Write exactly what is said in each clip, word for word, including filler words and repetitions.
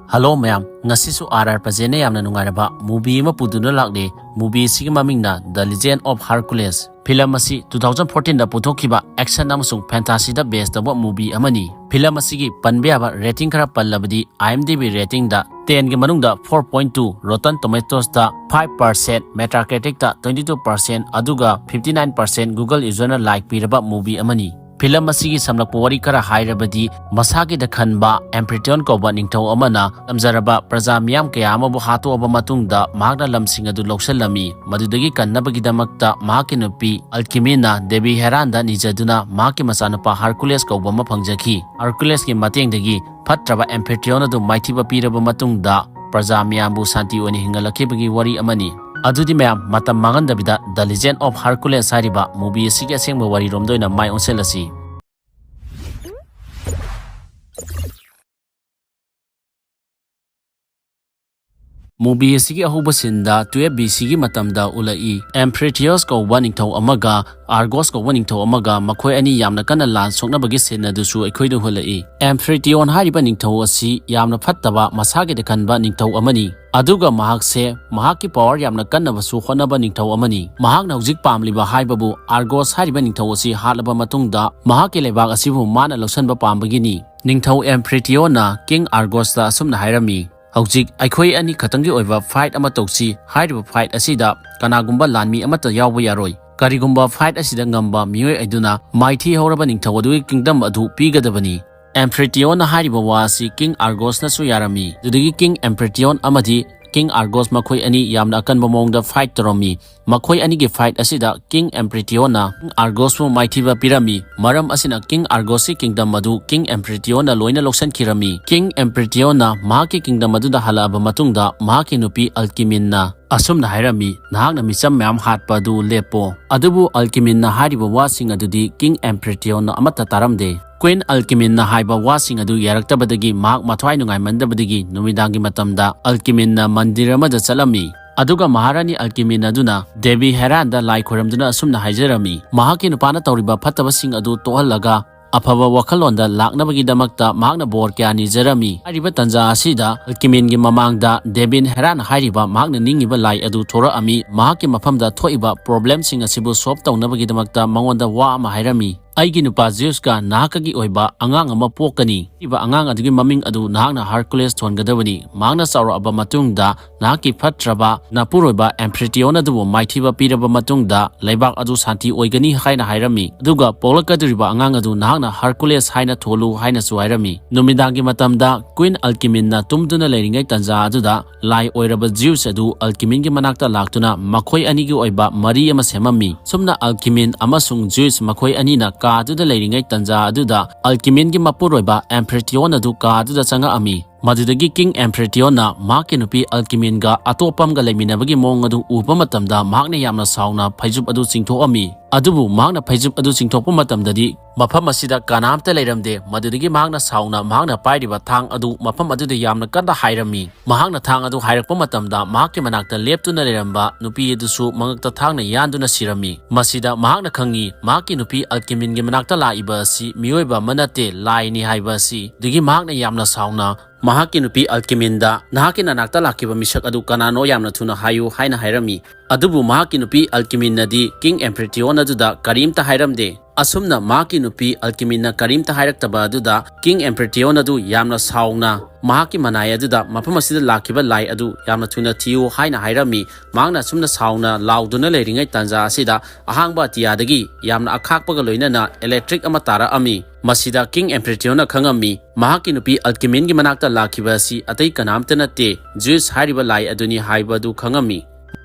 Hello ꯃꯌꯥꯝ, ꯉꯁꯤꯁꯨ R R ꯄ꯭ꯔꯖꯦꯟꯅ ꯌꯥꯝꯅ ꯅꯨꯡꯉꯥꯏꯔꯕ movie ꯑꯃ ꯄꯨꯗꯨꯅ ꯂꯥꯛꯂꯤ꯫ Movie ꯑꯁꯤꯒꯤ ꯃꯃꯤꯡꯅ The Legend of Hercules꯫ Film ꯑꯁꯤ two thousand fourteen ꯗ ꯄꯨꯊꯣꯛꯈꯤꯕ action ꯑꯃꯁꯨꯡ fantasyꯗ base ꯇꯧꯕ movie ꯑꯃꯅꯤ꯫ Film ꯑꯁꯤꯒꯤ ꯄꯟꯕ ꯌꯥꯕ rating ꯈꯔ ꯄꯜꯂꯕꯗꯤ, IMDb ratingꯗ tenꯒꯤ ꯃꯅꯨꯡꯗ four point two, Rotten Tomatoesꯇ five percent, Metacriticꯇ twenty two percent, ꯑꯗꯨꯒ fifty nine percent Google userꯅ like ꯄꯤꯔꯕ movie ꯑꯃꯅꯤ꯫ Film ꯑꯁꯤꯒꯤ ꯁꯝꯂꯞꯄ ꯋꯥꯔꯤ ꯈꯔ ꯍꯥꯏꯔꯕꯗꯤ, ꯃꯁꯥꯒꯤꯗ ꯈꯟꯕ Amphitryon ꯀꯧꯕ ꯅꯤꯡꯊꯧ ꯑꯃꯅ ꯂꯝꯖꯔꯕ ꯄ꯭ꯔꯖꯥ ꯃꯤꯌꯥꯝ ꯀꯌꯥ ꯑꯃꯕꯨ ꯍꯥꯠꯇꯣꯛꯑꯕ ꯃꯇꯨꯡꯗ, ꯃꯍꯥꯛꯅ ꯂꯝꯁꯤꯡ ꯑꯗꯨ ꯂꯧꯁꯤꯜꯂꯝꯃꯤ꯫ ꯃꯗꯨꯗꯒꯤ ꯀꯟꯅꯕꯒꯤꯗꯃꯛꯇ ꯃꯍꯥꯛꯀꯤ ꯅꯨꯄꯤ Alcmeneꯅ ꯗꯦꯕꯤ ꯍꯦꯔꯥꯟꯗ ꯅꯤꯖꯗꯨꯅ ꯃꯍꯥꯛꯀꯤ ꯃꯆꯥꯅꯨꯄꯥ Hercules ꯀꯧꯕ ꯑꯃ ꯐꯪꯖꯈꯤ꯫ Herculesꯀꯤ ꯃꯇꯦꯡꯗꯒꯤ ꯐꯠꯇ꯭ꯔꯕ Amphitryon ꯑꯗꯨ ꯃꯥꯏꯊꯤꯕ ꯄꯤꯔꯕ ꯃꯇꯨꯡꯗ, ꯄ꯭ꯔꯖꯥ ꯃꯤꯌꯥꯝꯕꯨ ꯁꯥꯟꯇꯤ ꯑꯣꯏꯅ ꯍꯤꯡꯍꯜꯂꯛꯈꯤꯕꯒꯤ ꯋꯥꯔꯤ ꯑꯃꯅꯤ꯫ ꯑꯗꯨꯗꯤ ꯃꯌꯥꯝ, ꯃꯇꯝ ꯃꯥꯡꯍꯟꯗꯕꯤꯗ The Legend of Hercules ꯍꯥꯏꯔꯤꯕ movie ꯑꯁꯤꯒꯤ ꯑꯁꯦꯡꯕ ꯋꯥꯔꯤꯔꯣꯝꯗ ꯑꯣꯏꯅ ꯃꯥꯏ ꯑꯣꯟꯁꯤꯜꯂꯁꯤ꯫ Movie ꯑꯁꯤꯒꯤ ꯑꯍꯧꯕ sceneꯗ twelve B Cꯒꯤ ꯃꯇꯝꯗ ꯎꯠꯂꯛꯏ꯫ Amphitryon ꯀꯧꯕ ꯅꯤꯡꯊꯧ ꯑꯃꯒ Argos ꯀꯧꯕ ꯅꯤꯡꯊꯧ ꯑꯃꯒ, ꯃꯈꯣꯏ ꯑꯅꯤ ꯌꯥꯝꯅ ꯀꯟꯅ ꯂꯥꯟ ꯁꯣꯛꯅꯕꯒꯤ scene ꯑꯗꯨꯁꯨ ꯑꯩꯈꯣꯏꯗ ꯎꯍꯜꯂꯛꯏ꯫ Amphitryon ꯍꯥꯏꯔꯤꯕ ꯅꯤꯡꯊꯧ ꯑꯁꯤ ꯌꯥꯝꯅ ꯐꯠꯇꯕ, ꯃꯁꯥꯒꯤꯗ ꯈꯟꯕ ꯅꯤꯡꯊꯧ ꯑꯃꯅꯤ꯫ ꯑꯗꯨꯒ ꯃꯍꯥꯛꯁꯦ ꯃꯍꯥꯛꯀꯤ power ꯌꯥꯝꯅ ꯀꯟꯅꯕꯁꯨ ꯍꯣꯠꯅꯕ ꯅꯤꯡꯊꯧ ꯑꯃꯅꯤ꯫ ꯃꯍꯥꯛꯅ ꯍꯧꯖꯤꯛ ꯄꯥꯝꯂꯤꯕ ꯍꯥꯏꯕꯕꯨ Argos ꯍꯥꯏꯔꯤꯕ ꯅꯤꯡꯊꯧ ꯑꯁꯤ ꯍꯥꯠꯂꯕ ꯃꯇꯨꯡꯗ ꯃꯍꯥꯛꯀꯤ ꯂꯩꯕꯥꯛ ꯑꯁꯤꯕꯨ ꯃꯥꯅ ꯂꯧꯁꯤꯟꯕ ꯄꯥꯝꯕꯒꯤꯅꯤ꯫ ꯅꯤꯡꯊꯧ Amphitryon King Argosꯇ ꯑꯁꯨꯝꯅ ꯍꯥꯏꯔꯝꯃꯤ, "ꯍꯧꯖꯤꯛ ꯑꯩꯈꯣꯏ ꯑꯅꯤ ꯈꯛꯇꯪꯒꯤ ꯑꯣꯏꯕ fight ꯑꯃ ꯇꯧꯁꯤ꯫ ꯍꯥꯏꯔꯤꯕ fight ꯑꯁꯤꯗ ꯀꯅꯥꯒꯨꯝꯕ ꯂꯥꯟꯃꯤ ꯑꯃꯠꯇ ꯌꯥꯎꯕ ꯌꯥꯔꯣꯏ꯫ ꯀꯔꯤꯒꯨꯝꯕ fight ꯑꯁꯤꯗ ꯉꯝꯕ ꯃꯤꯑꯣꯏ ꯑꯗꯨꯅ ꯃꯥꯏꯊꯤ ꯍꯧꯔꯕ ꯅꯤꯡꯊꯧ ꯑꯗꯨꯒꯤ kingdom ꯑꯗꯨ ꯄꯤꯒꯗꯕꯅꯤ꯫" Amphitryon ꯍꯥꯏꯔꯤꯕ ꯋꯥ ꯑꯁꯤ King Argosꯅꯁꯨ ꯌꯥꯔꯝꯃꯤ꯫ ꯑꯗꯨꯗꯒꯤ King Amphitryon ꯑꯃꯗꯤ King Argos ꯃꯈꯣꯏ ꯑꯅꯤ ꯌꯥꯝꯅ ꯑꯀꯟꯕ ꯃꯑꯣꯡꯗ fight ꯇꯧꯔꯝꯃꯤ꯫ ꯃꯈꯣꯏ ꯑꯅꯤꯒꯤ fight ꯑꯁꯤꯗ King Amphitryon King Argosꯄꯨ ꯃꯥꯏꯊꯤꯕ ꯄꯤꯔꯝꯃꯤ꯫ ꯃꯔꯝ ꯑꯁꯤꯅ King Argosꯀꯤ kingdom ꯑꯗꯨ King Amphitryon ꯂꯣꯏꯅ ꯂꯧꯁꯤꯟꯈꯤꯔꯝꯃꯤ꯫ King Amphitryon ꯃꯍꯥꯛꯀꯤ kingdom ꯑꯗꯨꯗ ꯍꯜꯂꯛꯑꯕ ꯃꯇꯨꯡꯗ, ꯃꯍꯥꯛꯀꯤ ꯅꯨꯄꯤ Alcmeneꯅ ꯑꯁꯨꯝꯅ ꯍꯥꯏꯔꯝꯃꯤ, "ꯅꯍꯥꯛꯅ ꯃꯤꯆꯝ ꯃꯌꯥꯝ ꯍꯥꯠꯄ ꯑꯗꯨ ꯂꯦꯞꯄꯣ꯫" ꯑꯗꯨꯕꯨ Alcmeneꯅ ꯍꯥꯏꯔꯤꯕ ꯋꯥꯁꯤꯡ ꯑꯗꯨꯗꯤ King Amphitryon ꯑꯃꯠꯇ ꯇꯥꯔꯝꯗꯦ꯫ Queen Alcmeneꯅ ꯍꯥꯏꯕ ꯋꯥꯁꯤꯡ ꯑꯗꯨ ꯌꯥꯔꯛꯇꯕꯗꯒꯤ ꯃꯍꯥꯛ ꯃꯊ꯭ꯋꯥꯏ ꯅꯨꯡꯉꯥꯏꯃꯟꯗꯕꯗꯒꯤ ꯅꯨꯃꯤꯗꯥꯡꯒꯤ ꯃꯇꯝꯗ Alcmene ꯃꯟꯗꯤꯔ ꯑꯃꯗ ꯆꯠꯂꯝꯃꯤ꯫ ꯑꯗꯨꯒ ꯃꯍꯥꯔꯥꯅꯤ Alcmene ꯑꯗꯨꯅ ꯗꯦꯕꯤ ꯍꯦꯔꯥꯟꯗ ꯂꯥꯏ ꯈꯣꯏꯔꯝꯗꯨꯅ ꯑꯁꯨꯝꯅ ꯍꯥꯏꯖꯔꯝꯃꯤ, ꯃꯍꯥꯛꯀꯤ ꯅꯨꯄꯥꯅ ꯇꯧꯔꯤꯕ ꯐꯠꯇꯕꯁꯤꯡ ꯑꯗꯨ ꯇꯣꯛꯍꯜꯂꯒ ꯑꯐꯕ ꯋꯥꯈꯜꯂꯣꯟꯗ ꯂꯥꯛꯅꯕꯒꯤꯗꯃꯛꯇ ꯃꯍꯥꯛꯅ ꯕꯣꯔ ꯀꯌꯥ ꯅꯤꯖꯔꯝꯃꯤ꯫ ꯍꯥꯏꯔꯤꯕ ꯇꯥꯟꯖꯥ ꯑꯁꯤꯗ ꯑꯜꯀꯤꯃꯤꯟꯒꯤ ꯃꯃꯥꯡꯗ ꯗꯦꯕꯤꯟ ꯍꯦꯔꯥꯟ ꯍꯥꯏꯔꯤꯕ ꯃꯍꯥꯛꯅ ꯅꯤꯡꯉꯤꯕ ꯂꯥꯏ ꯑꯗꯨ ꯊꯣꯔꯛꯑꯝꯃꯤ꯫ ꯃꯍꯥꯛꯀꯤ ꯃꯐꯝꯗ ꯊꯣꯛꯏꯕ ꯄ꯭ꯔꯣꯕ꯭ꯂꯦꯝꯁꯤꯡ ꯑꯁꯤꯕꯨ ꯁꯣꯜꯕ ꯇꯧꯅꯕꯒꯤꯗꯃꯛꯇ ꯃꯉꯣꯟꯗ ꯋꯥ ꯑꯃ ꯍꯥꯏꯔꯝꯃꯤ꯫ "ꯑꯩꯒꯤ ꯅꯨꯄꯥ ꯖꯤꯎꯁꯀ ꯅꯍꯥꯛꯀꯒꯤ ꯑꯣꯏꯕ ꯑꯉꯥꯡ ꯑꯃ ꯄꯣꯛꯀꯅꯤ꯫ ꯍꯥꯏꯔꯤꯕ ꯑꯉꯥꯡ ꯑꯗꯨꯒꯤ ꯃꯃꯤꯡ ꯑꯗꯨ ꯅꯍꯥꯛꯅ ꯍꯔꯀꯨꯂꯦꯁ ꯊꯣꯟꯒꯗꯕꯅꯤ꯫ ꯃꯍꯥꯛꯅ ꯆꯥꯎꯔꯛꯑꯕ ꯃꯇꯨꯡꯗ ꯅꯍꯥꯛꯀꯤ ꯐꯠꯇ꯭ꯔꯕ ꯅꯄꯨꯔꯣꯏꯕ ꯑꯦꯝꯐ꯭ꯔꯤꯇꯤꯌꯣꯟ ꯑꯗꯨꯕꯨ ꯃꯥꯏꯊꯤꯕ ꯄꯤꯔꯕ ꯃꯇꯨꯡꯗ ꯂꯩꯕꯥꯛ ꯑꯗꯨ ꯁꯥꯟꯇꯤ ꯑꯣꯏꯒꯅꯤ" ꯍꯥꯏꯅ ꯍꯥꯏꯔꯝꯃꯤ꯫ ꯑꯗꯨꯒ ꯄꯣꯛꯂꯛꯀꯗꯧꯔꯤꯕ ꯑꯉꯥꯡ ꯑꯗꯨ ꯅꯍꯥꯛꯅ ꯍꯔꯀꯨꯂꯦꯁ ꯍꯥꯏꯅ ꯊꯣꯜꯂꯨ ꯍꯥꯏꯅꯁꯨ ꯍꯥꯏꯔꯝꯃꯤ꯫ ꯅꯨꯃꯤꯗꯥꯡꯒꯤ ꯃꯇꯝꯗ ꯀ꯭ꯋꯤꯟ ꯑꯜꯀꯤꯃꯤꯟꯅ ꯇꯨꯝꯗꯨꯅ ꯂꯩꯔꯤꯉꯩ ꯇꯥꯟꯖꯥ ꯑꯗꯨꯗ ꯂꯥꯏ ꯑꯣꯏꯔꯕ ꯖꯤꯎꯁ ꯑꯗꯨ ꯑꯜꯀꯤꯃꯤꯟꯒꯤ ꯃꯅꯥꯛꯇ ꯂꯥꯛꯇꯨꯅ ꯃꯈꯣꯏ ꯑꯅꯤꯒꯤ ꯑꯣꯏꯕ ꯃꯔꯤ ꯑꯃ ꯁꯦꯝꯃꯝꯃꯤ꯫ ꯁꯨꯝꯅ ꯑꯜꯀꯤꯃꯤꯟ ꯑꯃꯁꯨꯡ ꯖꯤꯎꯁ ꯃꯈꯣꯏ ꯑꯅꯤꯅ ꯀꯥ ꯑꯗꯨꯗ ꯂꯩꯔꯤꯉꯩ ꯇꯥꯟꯖꯥ ꯑꯗꯨꯗ ꯑꯜꯀꯤꯃꯤꯟꯒꯤ ꯃꯄꯨꯔꯣꯏꯕ ꯑꯦꯝꯐ꯭ꯔꯤꯇꯤꯌꯣꯟ ꯑꯗꯨ ꯀꯥ ꯑꯗꯨꯗ ꯆꯪꯉꯛꯑꯝꯃꯤ꯫ ꯃꯗꯨꯗꯒꯤ ꯀꯤꯡ ꯑꯦꯝꯐ꯭ꯔꯤꯇꯤꯌꯣꯟꯅ ꯃꯍꯥꯛꯀꯤ ꯅꯨꯄꯤ ꯑꯜꯀꯤꯃꯤꯟꯒ ꯑꯇꯣꯞꯄ ꯑꯃꯒ ꯂꯩꯃꯤꯟꯅꯕꯒꯤ ꯃꯑꯣꯡ ꯑꯗꯨ ꯎꯕ ꯃꯇꯝꯗ ꯃꯍꯥꯛꯅ ꯌꯥꯝꯅ ꯁꯥꯎꯅ ꯐꯩꯖꯨꯞ ꯑꯗꯨ ꯆꯤꯡꯊꯣꯛꯑꯝꯃꯤ꯫ ꯑꯗꯨꯕꯨ ꯃꯍꯥꯛꯅ ꯐꯩꯖꯨꯞ ꯑꯗꯨ ꯆꯤꯡꯊꯣꯛꯄ ꯃꯇꯝꯗꯗꯤ ꯃꯐꯝ ꯑꯁꯤꯗ ꯀꯅꯥꯝꯇ ꯂꯩꯔꯝꯗꯦ꯫ ꯃꯗꯨꯗꯒꯤ ꯃꯍꯥꯛꯅ ꯁꯥꯎꯅ ꯃꯍꯥꯛꯅ ꯄꯥꯏꯔꯤꯕ ꯊꯥꯡ ꯑꯗꯨ ꯃꯐꯝ ꯑꯗꯨꯗ ꯌꯥꯝꯅ ꯀꯟꯅ ꯍꯥꯏꯔꯝꯃꯤ꯫ ꯃꯍꯥꯛꯅ ꯊꯥꯡ ꯑꯗꯨ ꯍꯥꯏꯔꯛꯄ ꯃꯇꯝꯗ ꯃꯍꯥꯛꯀꯤ ꯃꯅꯥꯛꯇ ꯂꯦꯞꯇꯨꯅ ꯂꯩꯔꯝꯕ ꯅꯨꯄꯤ ꯑꯗꯨꯁꯨ ꯃꯉꯛꯇ ꯊꯥꯡꯅ ꯌꯥꯟꯗꯨꯅ ꯁꯤꯔꯝꯃꯤ꯫ ꯃꯁꯤꯗ ꯃꯍꯥꯛꯅ ꯈꯪꯉꯤ, ꯃꯍꯥꯛꯀꯤ ꯅꯨꯄꯤ ꯑꯜꯀꯤꯃꯤꯟꯒꯤ ꯃꯅꯥꯛꯇ ꯂꯥꯛꯏꯕ ꯑꯁꯤ ꯃꯤꯑꯣꯏꯕ ꯑꯃ ꯅꯠꯇꯦ, ꯂꯥꯏꯅꯤ ꯍꯥꯏꯕ ꯑꯁꯤ꯫ ꯑꯗꯨꯒꯤ ꯃꯍꯥꯛꯅ ꯌꯥꯝꯅ ꯁꯥꯎꯅ ꯃꯍꯥꯛꯀꯤ ꯅꯨꯄꯤ ꯑꯜꯀꯤꯃꯤꯟꯗ, "ꯅꯍꯥꯛꯀꯤ ꯅꯅꯥꯛꯇ ꯂꯥꯛꯈꯤꯕ ꯃꯤꯁꯛ ꯑꯗꯨ ꯀꯅꯥꯅꯣ ꯌꯥꯝꯅ ꯊꯨꯅ ꯍꯥꯏꯌꯨ" ꯍꯥꯏꯅ ꯍꯥꯏꯔꯝꯃꯤ꯫ ꯑꯗꯨꯕꯨ ꯃꯍꯥꯛꯀꯤ ꯅꯨꯄꯤ ꯑꯜꯀꯤꯃꯤꯟꯅꯗꯤ ꯀꯤꯡ ꯑꯦꯝꯐ꯭ꯔꯤꯇꯤꯌꯣꯟ ꯑꯗꯨꯗ ꯀꯔꯤꯝꯇ ꯍꯥꯏꯔꯝꯗꯦ꯫ ꯑꯁꯨꯝꯅ ꯃꯍꯥꯛꯀꯤ ꯅꯨꯄꯤ ꯑꯜꯀꯤꯃꯤꯟꯅ ꯀꯔꯤꯝꯇ ꯍꯥꯏꯔꯛꯇꯕ ꯑꯗꯨꯗ ꯀꯤꯡ ꯑꯦꯝꯐ꯭ꯔꯤꯇꯤꯌꯣꯟ ꯑꯗꯨ ꯌꯥꯝꯅ ꯁꯥꯎꯅ ꯃꯍꯥꯛꯀꯤ ꯃꯅꯥꯏ ꯑꯗꯨꯗ "ꯃꯐꯝ ꯑꯁꯤꯗ ꯂꯥꯛꯈꯤꯕ ꯂꯥꯏ ꯑꯗꯨ ꯌꯥꯝꯅ ꯊꯨꯅ ꯊꯤꯌꯨ" ꯍꯥꯏꯅ ꯍꯥꯏꯔꯝꯃꯤ꯫ ꯃꯍꯥꯛꯅ ꯑꯁꯨꯝꯅ ꯁꯥꯎꯅ ꯂꯥꯎꯗꯨꯅ ꯂꯩꯔꯤꯉꯩ ꯇꯥꯟꯖꯥ ꯑꯁꯤꯗ ꯑꯍꯥꯡꯕ ꯑꯇꯤꯌꯥꯗꯒꯤ ꯌꯥꯝꯅ ꯑꯈꯥꯛꯄꯒ ꯂꯣꯏꯅꯅ ꯏꯂꯦꯛꯇ꯭ꯔꯤꯛ ꯑꯃ ꯇꯥꯔꯛꯑꯝꯃꯤ꯫ ꯃꯁꯤꯗ ꯀꯤꯡ ꯑꯦꯝꯐ꯭ꯔꯤꯇꯤꯌꯣꯟꯅ ꯈꯪꯉꯝꯃꯤ, ꯃꯍꯥꯛꯀꯤ ꯅꯨꯄꯤ ꯑꯜꯀꯤꯃꯤꯟꯒꯤ ꯃꯅꯥꯛꯇ ꯂꯥꯛꯈꯤꯕ ꯑꯁꯤ ꯑꯇꯩ ꯀꯅꯥꯝꯇ ꯅꯠꯇꯦ, ꯖꯤꯎꯁ ꯍꯥꯏꯔꯤꯕ ꯂꯥꯏ ꯑꯗꯨꯅꯤ ꯍꯥꯏꯕ ꯑꯗꯨ ꯈꯪꯉꯝꯃꯤ꯫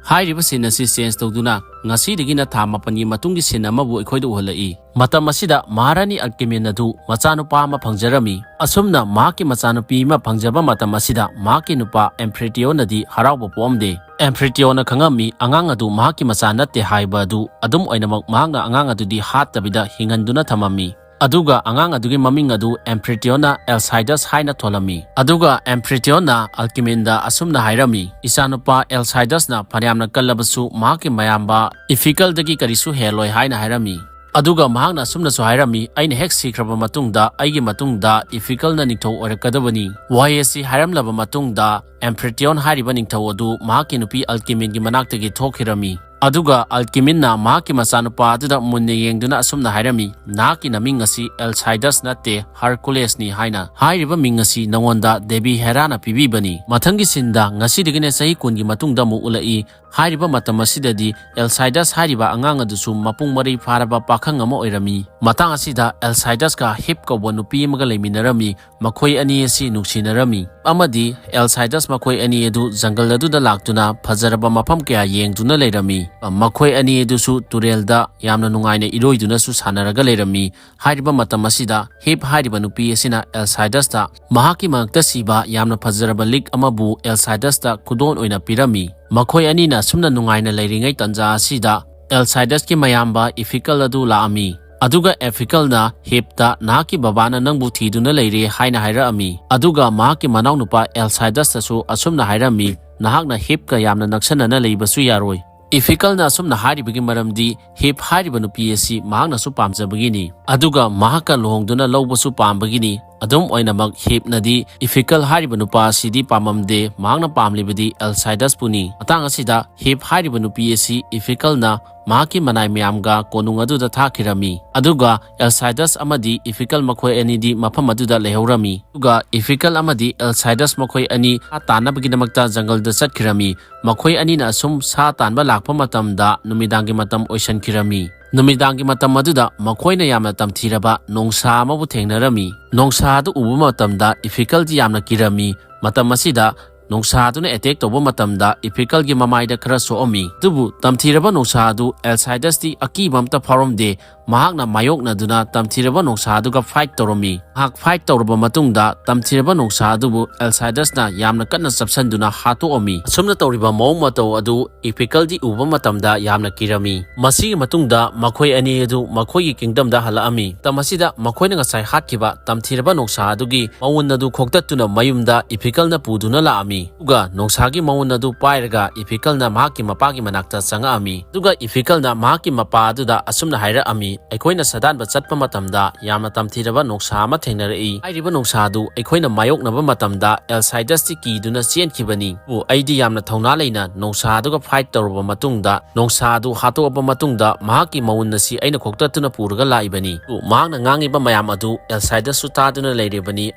ꯍꯥꯏꯔꯤꯕ ꯁꯤꯟ ꯑꯁꯤ ꯆꯦꯟꯖ ꯇꯧꯗꯨꯅ ꯉꯁꯤꯗꯒꯤꯅ ꯊꯥ ꯃꯥꯄꯟꯒꯤ ꯃꯇꯨꯡꯒꯤ ꯁꯤꯟ ꯑꯃꯕꯨ ꯑꯩꯈꯣꯏꯗ ꯎꯍꯜꯂꯛꯏ꯫ ꯃꯇꯝ ꯑꯁꯤꯗ ꯃꯍꯥꯔꯥꯅꯤ ꯑꯜꯀꯤꯃꯤꯟ ꯑꯗꯨ ꯃꯆꯥꯅꯨꯄꯥ ꯑꯃ ꯐꯪꯖꯔꯝꯃꯤ꯫ ꯑꯁꯨꯝꯅ ꯃꯍꯥꯛꯀꯤ ꯃꯆꯥꯅꯨꯄꯤ ꯑꯃ ꯐꯪꯖꯕ ꯃꯇꯝ ꯑꯁꯤꯗ ꯃꯍꯥꯛꯀꯤ ꯅꯨꯄꯥ ꯑꯦꯝꯐ꯭ꯔꯤꯇꯤꯌꯣꯟꯅꯗꯤ ꯍꯔꯥꯎꯕ ꯄꯣꯛꯑꯝꯗꯦ꯫ ꯑꯦꯝꯐ꯭ꯔꯤꯇꯤꯌꯣꯟꯅ ꯈꯪꯉꯝꯃꯤ ꯑꯉꯥꯡ ꯑꯗꯨ ꯃꯍꯥꯛꯀꯤ ꯃꯆꯥ ꯅꯠꯇꯦ ꯍꯥꯏꯕ ꯑꯗꯨ꯫ ꯑꯗꯨꯝ ꯑꯣꯏꯅꯃꯛ ꯃꯍꯥꯛꯅ ꯑꯉꯥꯡ ꯑꯗꯨꯗꯤ ꯍꯥꯠꯇꯕꯤꯗ ꯍꯤꯡꯍꯟꯗꯨꯅ ꯊꯝꯃꯝꯃꯤ꯫ ꯑꯗꯨꯒ ꯑꯉꯥꯡ ꯑꯗꯨꯒꯤ ꯃꯃꯤꯡ ꯑꯗꯨ ꯑꯦꯝꯐ꯭ꯔꯤꯇꯤꯌꯣꯟꯅ ꯑꯦꯜꯁꯥꯏꯗꯁ ꯍꯥꯏꯅ ꯊꯣꯜꯂꯝꯃꯤ꯫ ꯑꯗꯨꯒ ꯑꯦꯝꯐ꯭ꯔꯤꯇꯤꯌꯣꯟꯅ ꯑꯜꯀꯤꯃꯤꯟꯗ ꯑꯁꯨꯝꯅ ꯍꯥꯏꯔꯝꯃꯤ, "ꯏꯆꯥꯅꯨꯄꯥ ꯑꯦꯜꯁꯥꯏꯗꯁꯅ ꯐꯅꯌꯥꯝꯅ ꯀꯜꯂꯕꯁꯨ ꯃꯍꯥꯛꯀꯤ ꯃꯌꯥꯝꯕ ꯏꯐꯤꯀꯜꯗꯒꯤ ꯀꯔꯤꯁꯨ ꯍꯦꯜꯂꯣꯏ" ꯍꯥꯏꯅ ꯍꯥꯏꯔꯝꯃꯤ꯫ ꯑꯗꯨꯒ ꯃꯍꯥꯛꯅ ꯑꯁꯨꯝꯅꯁꯨ ꯍꯥꯏꯔꯝꯃꯤ, "ꯑꯩꯅ ꯍꯦꯛ ꯁꯤꯈ꯭ꯔꯕ ꯃꯇꯨꯡꯗ ꯑꯩꯒꯤ ꯃꯇꯨꯡꯗ ꯏꯐꯤꯀꯜꯅ ꯅꯤꯡꯊꯧ ꯑꯣꯏꯔꯛꯀꯗꯕꯅꯤ"꯫ ꯋꯥꯍꯩ ꯑꯁꯤ ꯍꯥꯏꯔꯝꯂꯕ ꯃꯇꯨꯡꯗ ꯑꯦꯝꯐ꯭ꯔꯤꯇꯤꯌꯣꯟ ꯍꯥꯏꯔꯤꯕ ꯅꯤꯡꯊꯧ ꯑꯗꯨ ꯃꯍꯥꯛꯀꯤ ꯅꯨꯄꯤ ꯑꯜꯀꯤꯃꯤꯟꯒꯤ ꯃꯅꯥꯛꯇꯒꯤ ꯊꯣꯛꯈꯤꯔꯝꯃꯤ꯫ ꯑꯗꯨꯒ ꯑꯜꯀꯤꯃꯤꯟꯅ ꯃꯍꯥꯛꯀꯤ ꯃꯆꯥꯅꯨꯄꯥ ꯑꯗꯨꯗ ꯃꯨꯟꯅ ꯌꯦꯡꯗꯨꯅ ꯑꯁꯨꯝꯅ ꯍꯥꯏꯔꯝꯃꯤ, "ꯅꯍꯥꯛꯀꯤ ꯅꯃꯤꯡ ꯑꯁꯤ ꯑꯦꯜꯁꯥꯏꯗꯁ ꯅꯠꯇꯦ, ꯍꯔꯀꯨꯂꯦꯁꯅꯤ" ꯍꯥꯏꯅ꯫ ꯍꯥꯏꯔꯤꯕ ꯃꯤꯡ ꯑꯁꯤ ꯅꯉꯣꯟꯗ ꯗꯦꯕꯤ ꯍꯦꯔꯥꯅ ꯄꯤꯕꯤꯕꯅꯤ꯫ ꯃꯊꯪꯒꯤ ꯁꯤꯟꯗ ꯉꯁꯤꯗꯒꯤꯅ ꯆꯍꯤ ꯀꯨꯟꯒꯤ ꯃꯇꯨꯡꯗ ꯑꯃꯨꯛ ꯎꯠꯂꯛꯏ꯫ ꯍꯥꯏꯔꯤꯕ ꯃꯇꯝ ꯑꯁꯤꯗꯗꯤ ꯑꯦꯜꯁꯥꯏꯗꯁ ꯍꯥꯏꯔꯤꯕ ꯑꯉꯥꯡ ꯑꯗꯨꯁꯨ ꯃꯄꯨꯡ ꯃꯔꯩ ꯐꯥꯔꯕ ꯄꯥꯈꯪ ꯑꯃ ꯑꯣꯏꯔꯝꯃꯤ꯫ ꯃꯇꯥꯡ ꯑꯁꯤꯗ ꯑꯦꯜꯁꯥꯏꯗꯁꯀ ꯍꯤꯞ ꯀꯧꯕ ꯅꯨꯄꯤ ꯑꯃꯒ ꯂꯩꯃꯤꯟꯅꯔꯝꯃꯤ꯫ ꯃꯈꯣꯏ ꯑꯅꯤ ꯑꯁꯤ ꯅꯨꯡꯁꯤꯅꯔꯝꯃꯤ ꯑꯃꯗꯤ ꯑꯦꯜꯁꯥꯏꯗꯁ ꯃꯈꯣꯏ ꯑꯅꯤ ꯑꯗꯨ ꯖꯪꯒꯜ ꯑꯗꯨꯗ ꯂꯥꯛꯇꯨꯅ ꯐꯖꯔꯕ ꯃꯐꯝ ꯀꯌꯥ ꯌꯦꯡꯗꯨꯅ ꯂꯩꯔꯝꯃꯤ꯫ ꯃꯈꯣꯏ ꯑꯅꯤ ꯑꯗꯨꯁꯨ ꯇꯨꯔꯦꯜꯗ ꯌꯥꯝꯅ ꯅꯨꯡꯉꯥꯏꯅ ꯏꯔꯣꯏꯗꯨꯅꯁꯨ ꯁꯥꯟꯅꯔꯒ ꯂꯩꯔꯝꯃꯤ꯫ ꯍꯥꯏꯔꯤꯕ ꯃꯇꯝ ꯑꯁꯤꯗ ꯍꯤꯞ ꯍꯥꯏꯔꯤꯕ ꯅꯨꯄꯤ ꯑꯁꯤꯅ ꯑꯦꯜꯁꯥꯏꯗꯁꯇ ꯃꯍꯥꯛꯀꯤ ꯃꯉꯛꯇ ꯁꯤꯕ ꯌꯥꯝꯅ ꯐꯖꯔꯕ ꯂꯤꯛ ꯑꯃꯕꯨ ꯑꯦꯜꯁꯥꯏꯗꯁꯇ ꯈꯨꯗꯣꯜ ꯑꯣꯏꯅ ꯄꯤꯔꯝꯃꯤ꯫ ꯃꯈꯣꯏ ꯑꯅꯤꯅ ꯑꯁꯨꯝꯅ ꯅꯨꯡꯉꯥꯏꯅ ꯂꯩꯔꯤꯉꯩ ꯇꯟꯖꯥ ꯑꯁꯤꯗ ꯑꯦꯜꯁꯥꯏꯗꯁꯀꯤ ꯃꯌꯥꯝꯕ ꯏꯐꯤꯀꯜ ꯑꯗꯨ ꯂꯥꯛꯑꯝꯃꯤ꯫ ꯑꯗꯨꯒ ꯏꯐꯤꯀꯜꯅ ꯍꯤꯞꯇ, "ꯅꯍꯥꯛꯀꯤ ꯕꯕꯥꯅ ꯅꯪꯕꯨ ꯊꯤꯗꯨꯅ ꯂꯩꯔꯦ" ꯍꯥꯏꯅ ꯍꯥꯏꯔꯛꯑꯝꯃꯤ꯫ ꯑꯗꯨꯒ ꯃꯍꯥꯛꯀꯤ ꯃꯅꯥꯎꯅꯨꯄꯥ ꯑꯦꯜꯁꯥꯏꯗꯁꯇꯁꯨ ꯑꯁꯨꯝꯅ ꯍꯥꯏꯔꯝꯃꯤ, "ꯅꯍꯥꯛꯅ ꯍꯤꯞꯀ ꯌꯥꯝꯅ ꯅꯛꯁꯟꯅꯅ ꯂꯩꯕꯁꯨ ꯌꯥꯔꯣꯏ"꯫ ꯏꯐꯤꯀꯜꯅ ꯑꯁꯨꯝꯅ ꯍꯥꯏꯔꯤꯕꯒꯤ ꯃꯔꯝꯗꯤ ꯍꯤꯞ ꯍꯥꯏꯔꯤꯕ ꯅꯨꯄꯤ ꯑꯁꯤ ꯃꯍꯥꯛꯅꯁꯨ ꯄꯥꯝꯖꯕꯒꯤꯅꯤ, ꯑꯗꯨꯒ ꯃꯍꯥꯛꯀ ꯂꯨꯍꯣꯡꯗꯨꯅ ꯂꯧꯕꯁꯨ ꯄꯥꯝꯕꯒꯤꯅꯤ꯫ ꯑꯗꯨꯝ ꯑꯣꯏꯅꯃꯛ, ꯍꯤꯞꯅꯗꯤ ꯏꯐꯤꯀꯜ ꯍꯥꯏꯔꯤꯕ ꯅꯨꯄꯥ ꯑꯁꯤꯗꯤ ꯄꯥꯝꯃꯝꯗꯦ, ꯃꯍꯥꯛꯅ ꯄꯥꯝꯂꯤꯕꯗꯤ ꯑꯦꯜꯁꯥꯏꯗꯁꯄꯨꯅꯤ꯫ ꯃꯇꯥꯡ ꯑꯁꯤꯗ ꯍꯤꯞ ꯍꯥꯏꯔꯤꯕ ꯅꯨꯄꯤ ꯑꯁꯤ ꯏꯐꯤꯀꯜꯅ ꯃꯍꯥꯛꯀꯤ ꯃꯅꯥꯏ ꯃꯌꯥꯝꯒ ꯀꯣꯅꯨꯡ ꯑꯗꯨꯗ ꯊꯥꯈꯤꯔꯝꯃꯤ꯫ ꯑꯗꯨꯒ ꯑꯦꯜꯁꯥꯏꯗꯁ ꯑꯃꯗꯤ ꯏꯐꯤꯀꯜ ꯃꯈꯣꯏ ꯑꯅꯤꯗꯤ ꯃꯐꯝ ꯑꯗꯨꯗ ꯂꯩꯍꯧꯔꯝꯃꯤ꯫ ꯑꯗꯨꯒ ꯏꯐꯤꯀꯜ ꯑꯃꯗꯤ ꯑꯦꯜꯁꯥꯏꯗꯁ ꯃꯈꯣꯏ ꯑꯅꯤ ꯁꯥ ꯇꯥꯟꯅꯕꯒꯤꯗꯃꯛꯇ ꯖꯪꯒꯜꯗ ꯆꯠꯈꯤꯔꯝꯃꯤ꯫ ꯃꯈꯣꯏ ꯑꯅꯤꯅ ꯑꯁꯨꯝ ꯁꯥ ꯇꯥꯟꯕ ꯂꯥꯛꯄ ꯃꯇꯝꯗ ꯅꯨꯃꯤꯗꯥꯡꯒꯤ ꯃꯇꯝ ꯑꯣꯏꯁꯟꯈꯤꯔꯝꯃꯤ꯫ ꯅꯨꯃꯤꯗꯥꯡꯒꯤ ꯃꯇꯝ ꯑꯗꯨꯗ ꯃꯈꯣꯏꯅ ꯌꯥꯝꯅ ꯇꯝꯊꯤꯔꯕ ꯅꯣꯡꯁꯥ ꯑꯃꯕꯨ ꯊꯦꯡꯅꯔꯝꯃꯤ꯫ ꯅꯣꯡꯁꯥ ꯑꯗꯨ ꯎꯕ ꯃꯇꯝꯗ ꯏꯐꯤꯀꯜꯗꯤ ꯌꯥꯝꯅ ꯀꯤꯔꯝꯃꯤ꯫ ꯃꯇꯝ ꯑꯁꯤꯗ ꯅꯣꯡꯁꯥ ꯑꯗꯨꯅ ꯑꯦꯇꯦꯛ ꯇꯧꯕ ꯃꯇꯝꯗ ꯏꯐꯤꯀꯜꯒꯤ ꯃꯃꯥꯏꯗ ꯈꯔ ꯁꯣꯛꯑꯝꯃꯤ꯫ ꯑꯗꯨꯕꯨ ꯇꯝꯊꯤꯔꯕ ꯅꯣꯡꯁꯥ ꯑꯗꯨ ꯑꯦꯜꯁꯥꯏꯗꯁꯇꯤ ꯑꯀꯤꯕ ꯑꯝꯇ ꯐꯥꯎꯔꯝꯗꯦ꯫ ꯃꯍꯥꯛꯅ ꯃꯥꯌꯣꯛꯅꯗꯨꯅ ꯇꯝꯊꯤꯔꯕ ꯅꯣꯡꯁꯥ ꯑꯗꯨꯒ ꯐꯥꯏꯠ ꯇꯧꯔꯝꯃꯤ꯫ ꯃꯍꯥꯛ ꯐꯥꯏꯠ ꯇꯧꯔꯕ ꯃꯇꯨꯡꯗ ꯇꯝꯊꯤꯔꯕ ꯅꯣꯡꯁꯥ ꯑꯗꯨꯕꯨ ꯑꯦꯜꯁꯥꯏꯗꯁꯅ ꯌꯥꯝꯅ ꯀꯟꯅ ꯆꯞꯁꯟꯗꯨꯅ ꯍꯥꯠꯇꯣꯛꯑꯝꯃꯤ꯫ ꯑꯁꯨꯝꯅ ꯇꯧꯔꯤꯕ ꯃꯑꯣꯡ ꯃꯇꯧ ꯑꯗꯨ ꯏꯐꯤꯀꯜꯗꯤ ꯎꯕ ꯃꯇꯝꯗ ꯌꯥꯝꯅ ꯀꯤꯔꯝꯃꯤ꯫ ꯃꯁꯤꯒꯤ ꯃꯇꯨꯡꯗ ꯃꯈꯣꯏ ꯑꯅꯤ ꯑꯗꯨ ꯃꯈꯣꯏꯒꯤ ꯀꯤꯡꯗꯝꯗ ꯍꯜꯂꯛꯑꯝꯃꯤ꯫ ꯃꯇꯝ ꯑꯁꯤꯗ ꯃꯈꯣꯏꯅ ꯉꯁꯥꯏ ꯍꯥꯠꯈꯤꯕ ꯇꯝꯊꯤꯔꯕ ꯅꯣꯡꯁꯥ ꯑꯗꯨꯒꯤ ꯃꯎꯟ ꯑꯗꯨ ꯈꯣꯛꯇꯠꯇꯨꯅ ꯃꯌꯨꯝꯗ ꯏꯐꯤꯀꯜꯅ ꯄꯨꯗꯨꯅ ꯂꯥꯛꯑꯝꯃꯤ꯫ ꯑꯗꯨꯒ ꯅꯣꯡꯁꯥꯒꯤ ꯃꯎꯟ ꯑꯗꯨ ꯄꯥꯏꯔꯒ ꯏꯐꯤꯀꯜꯅ ꯃꯍꯥꯛꯀꯤ ꯃꯄꯥꯒꯤ ꯃꯅꯥꯛꯇ ꯆꯪꯉꯛꯑꯝꯃꯤ꯫ ꯑꯗꯨꯒ ꯏꯐꯤꯀꯜꯅ ꯃꯍꯥꯛꯀꯤ ꯃꯄꯥ ꯑꯗꯨꯗ ꯑꯁꯨꯝꯅ ꯍꯥꯏꯔꯛꯑꯝꯃꯤ, ꯑꯩꯈꯣꯏꯅ ꯁꯥꯗꯥꯟꯕ ꯆꯠꯄ ꯃꯇꯝꯗ ꯌꯥꯝꯅ ꯇꯝꯊꯤꯔꯕ ꯅꯣꯡꯁꯥ ꯑꯃ ꯊꯦꯡꯅꯔꯛꯏ꯫ ꯍꯥꯏꯔꯤꯕ ꯅꯣꯡꯁꯥ ꯑꯗꯨ ꯑꯩꯈꯣꯏꯅ ꯃꯥꯌꯣꯛꯅꯕ ꯃꯇꯝꯗ ꯑꯦꯜꯁꯥꯏꯗꯁꯇꯤ ꯀꯤꯗꯨꯅ ꯆꯦꯟꯈꯤꯕꯅꯤ꯫ ꯑꯗꯨꯕꯨ ꯑꯩꯗꯤ ꯌꯥꯝꯅ ꯊꯧꯅꯥ ꯂꯩꯅ ꯅꯣꯡꯁꯥ ꯑꯗꯨꯒ ꯐꯥꯏꯠ ꯇꯧꯔꯕ ꯃꯇꯨꯡꯗ, ꯅꯣꯡꯁꯥ ꯑꯗꯨ ꯍꯥꯠꯇꯣꯛꯑꯕ ꯃꯇꯨꯡꯗ, ꯃꯍꯥꯛꯀꯤ ꯃꯎꯟ ꯑꯁꯤ ꯑꯩꯅ ꯈꯣꯛꯇꯠꯇꯨꯅ ꯄꯨꯔꯒ ꯂꯥꯛꯏꯕꯅꯤ꯫ ꯑꯗꯨꯕꯨ ꯃꯍꯥꯛꯅ ꯉꯥꯡꯉꯤꯕ ꯃꯌꯥꯝ ꯑꯗꯨ ꯑꯦꯜꯁꯥꯏꯗꯁꯁꯨ ꯇꯥꯗꯨꯅ ꯂꯩꯔꯤꯕꯅꯤ,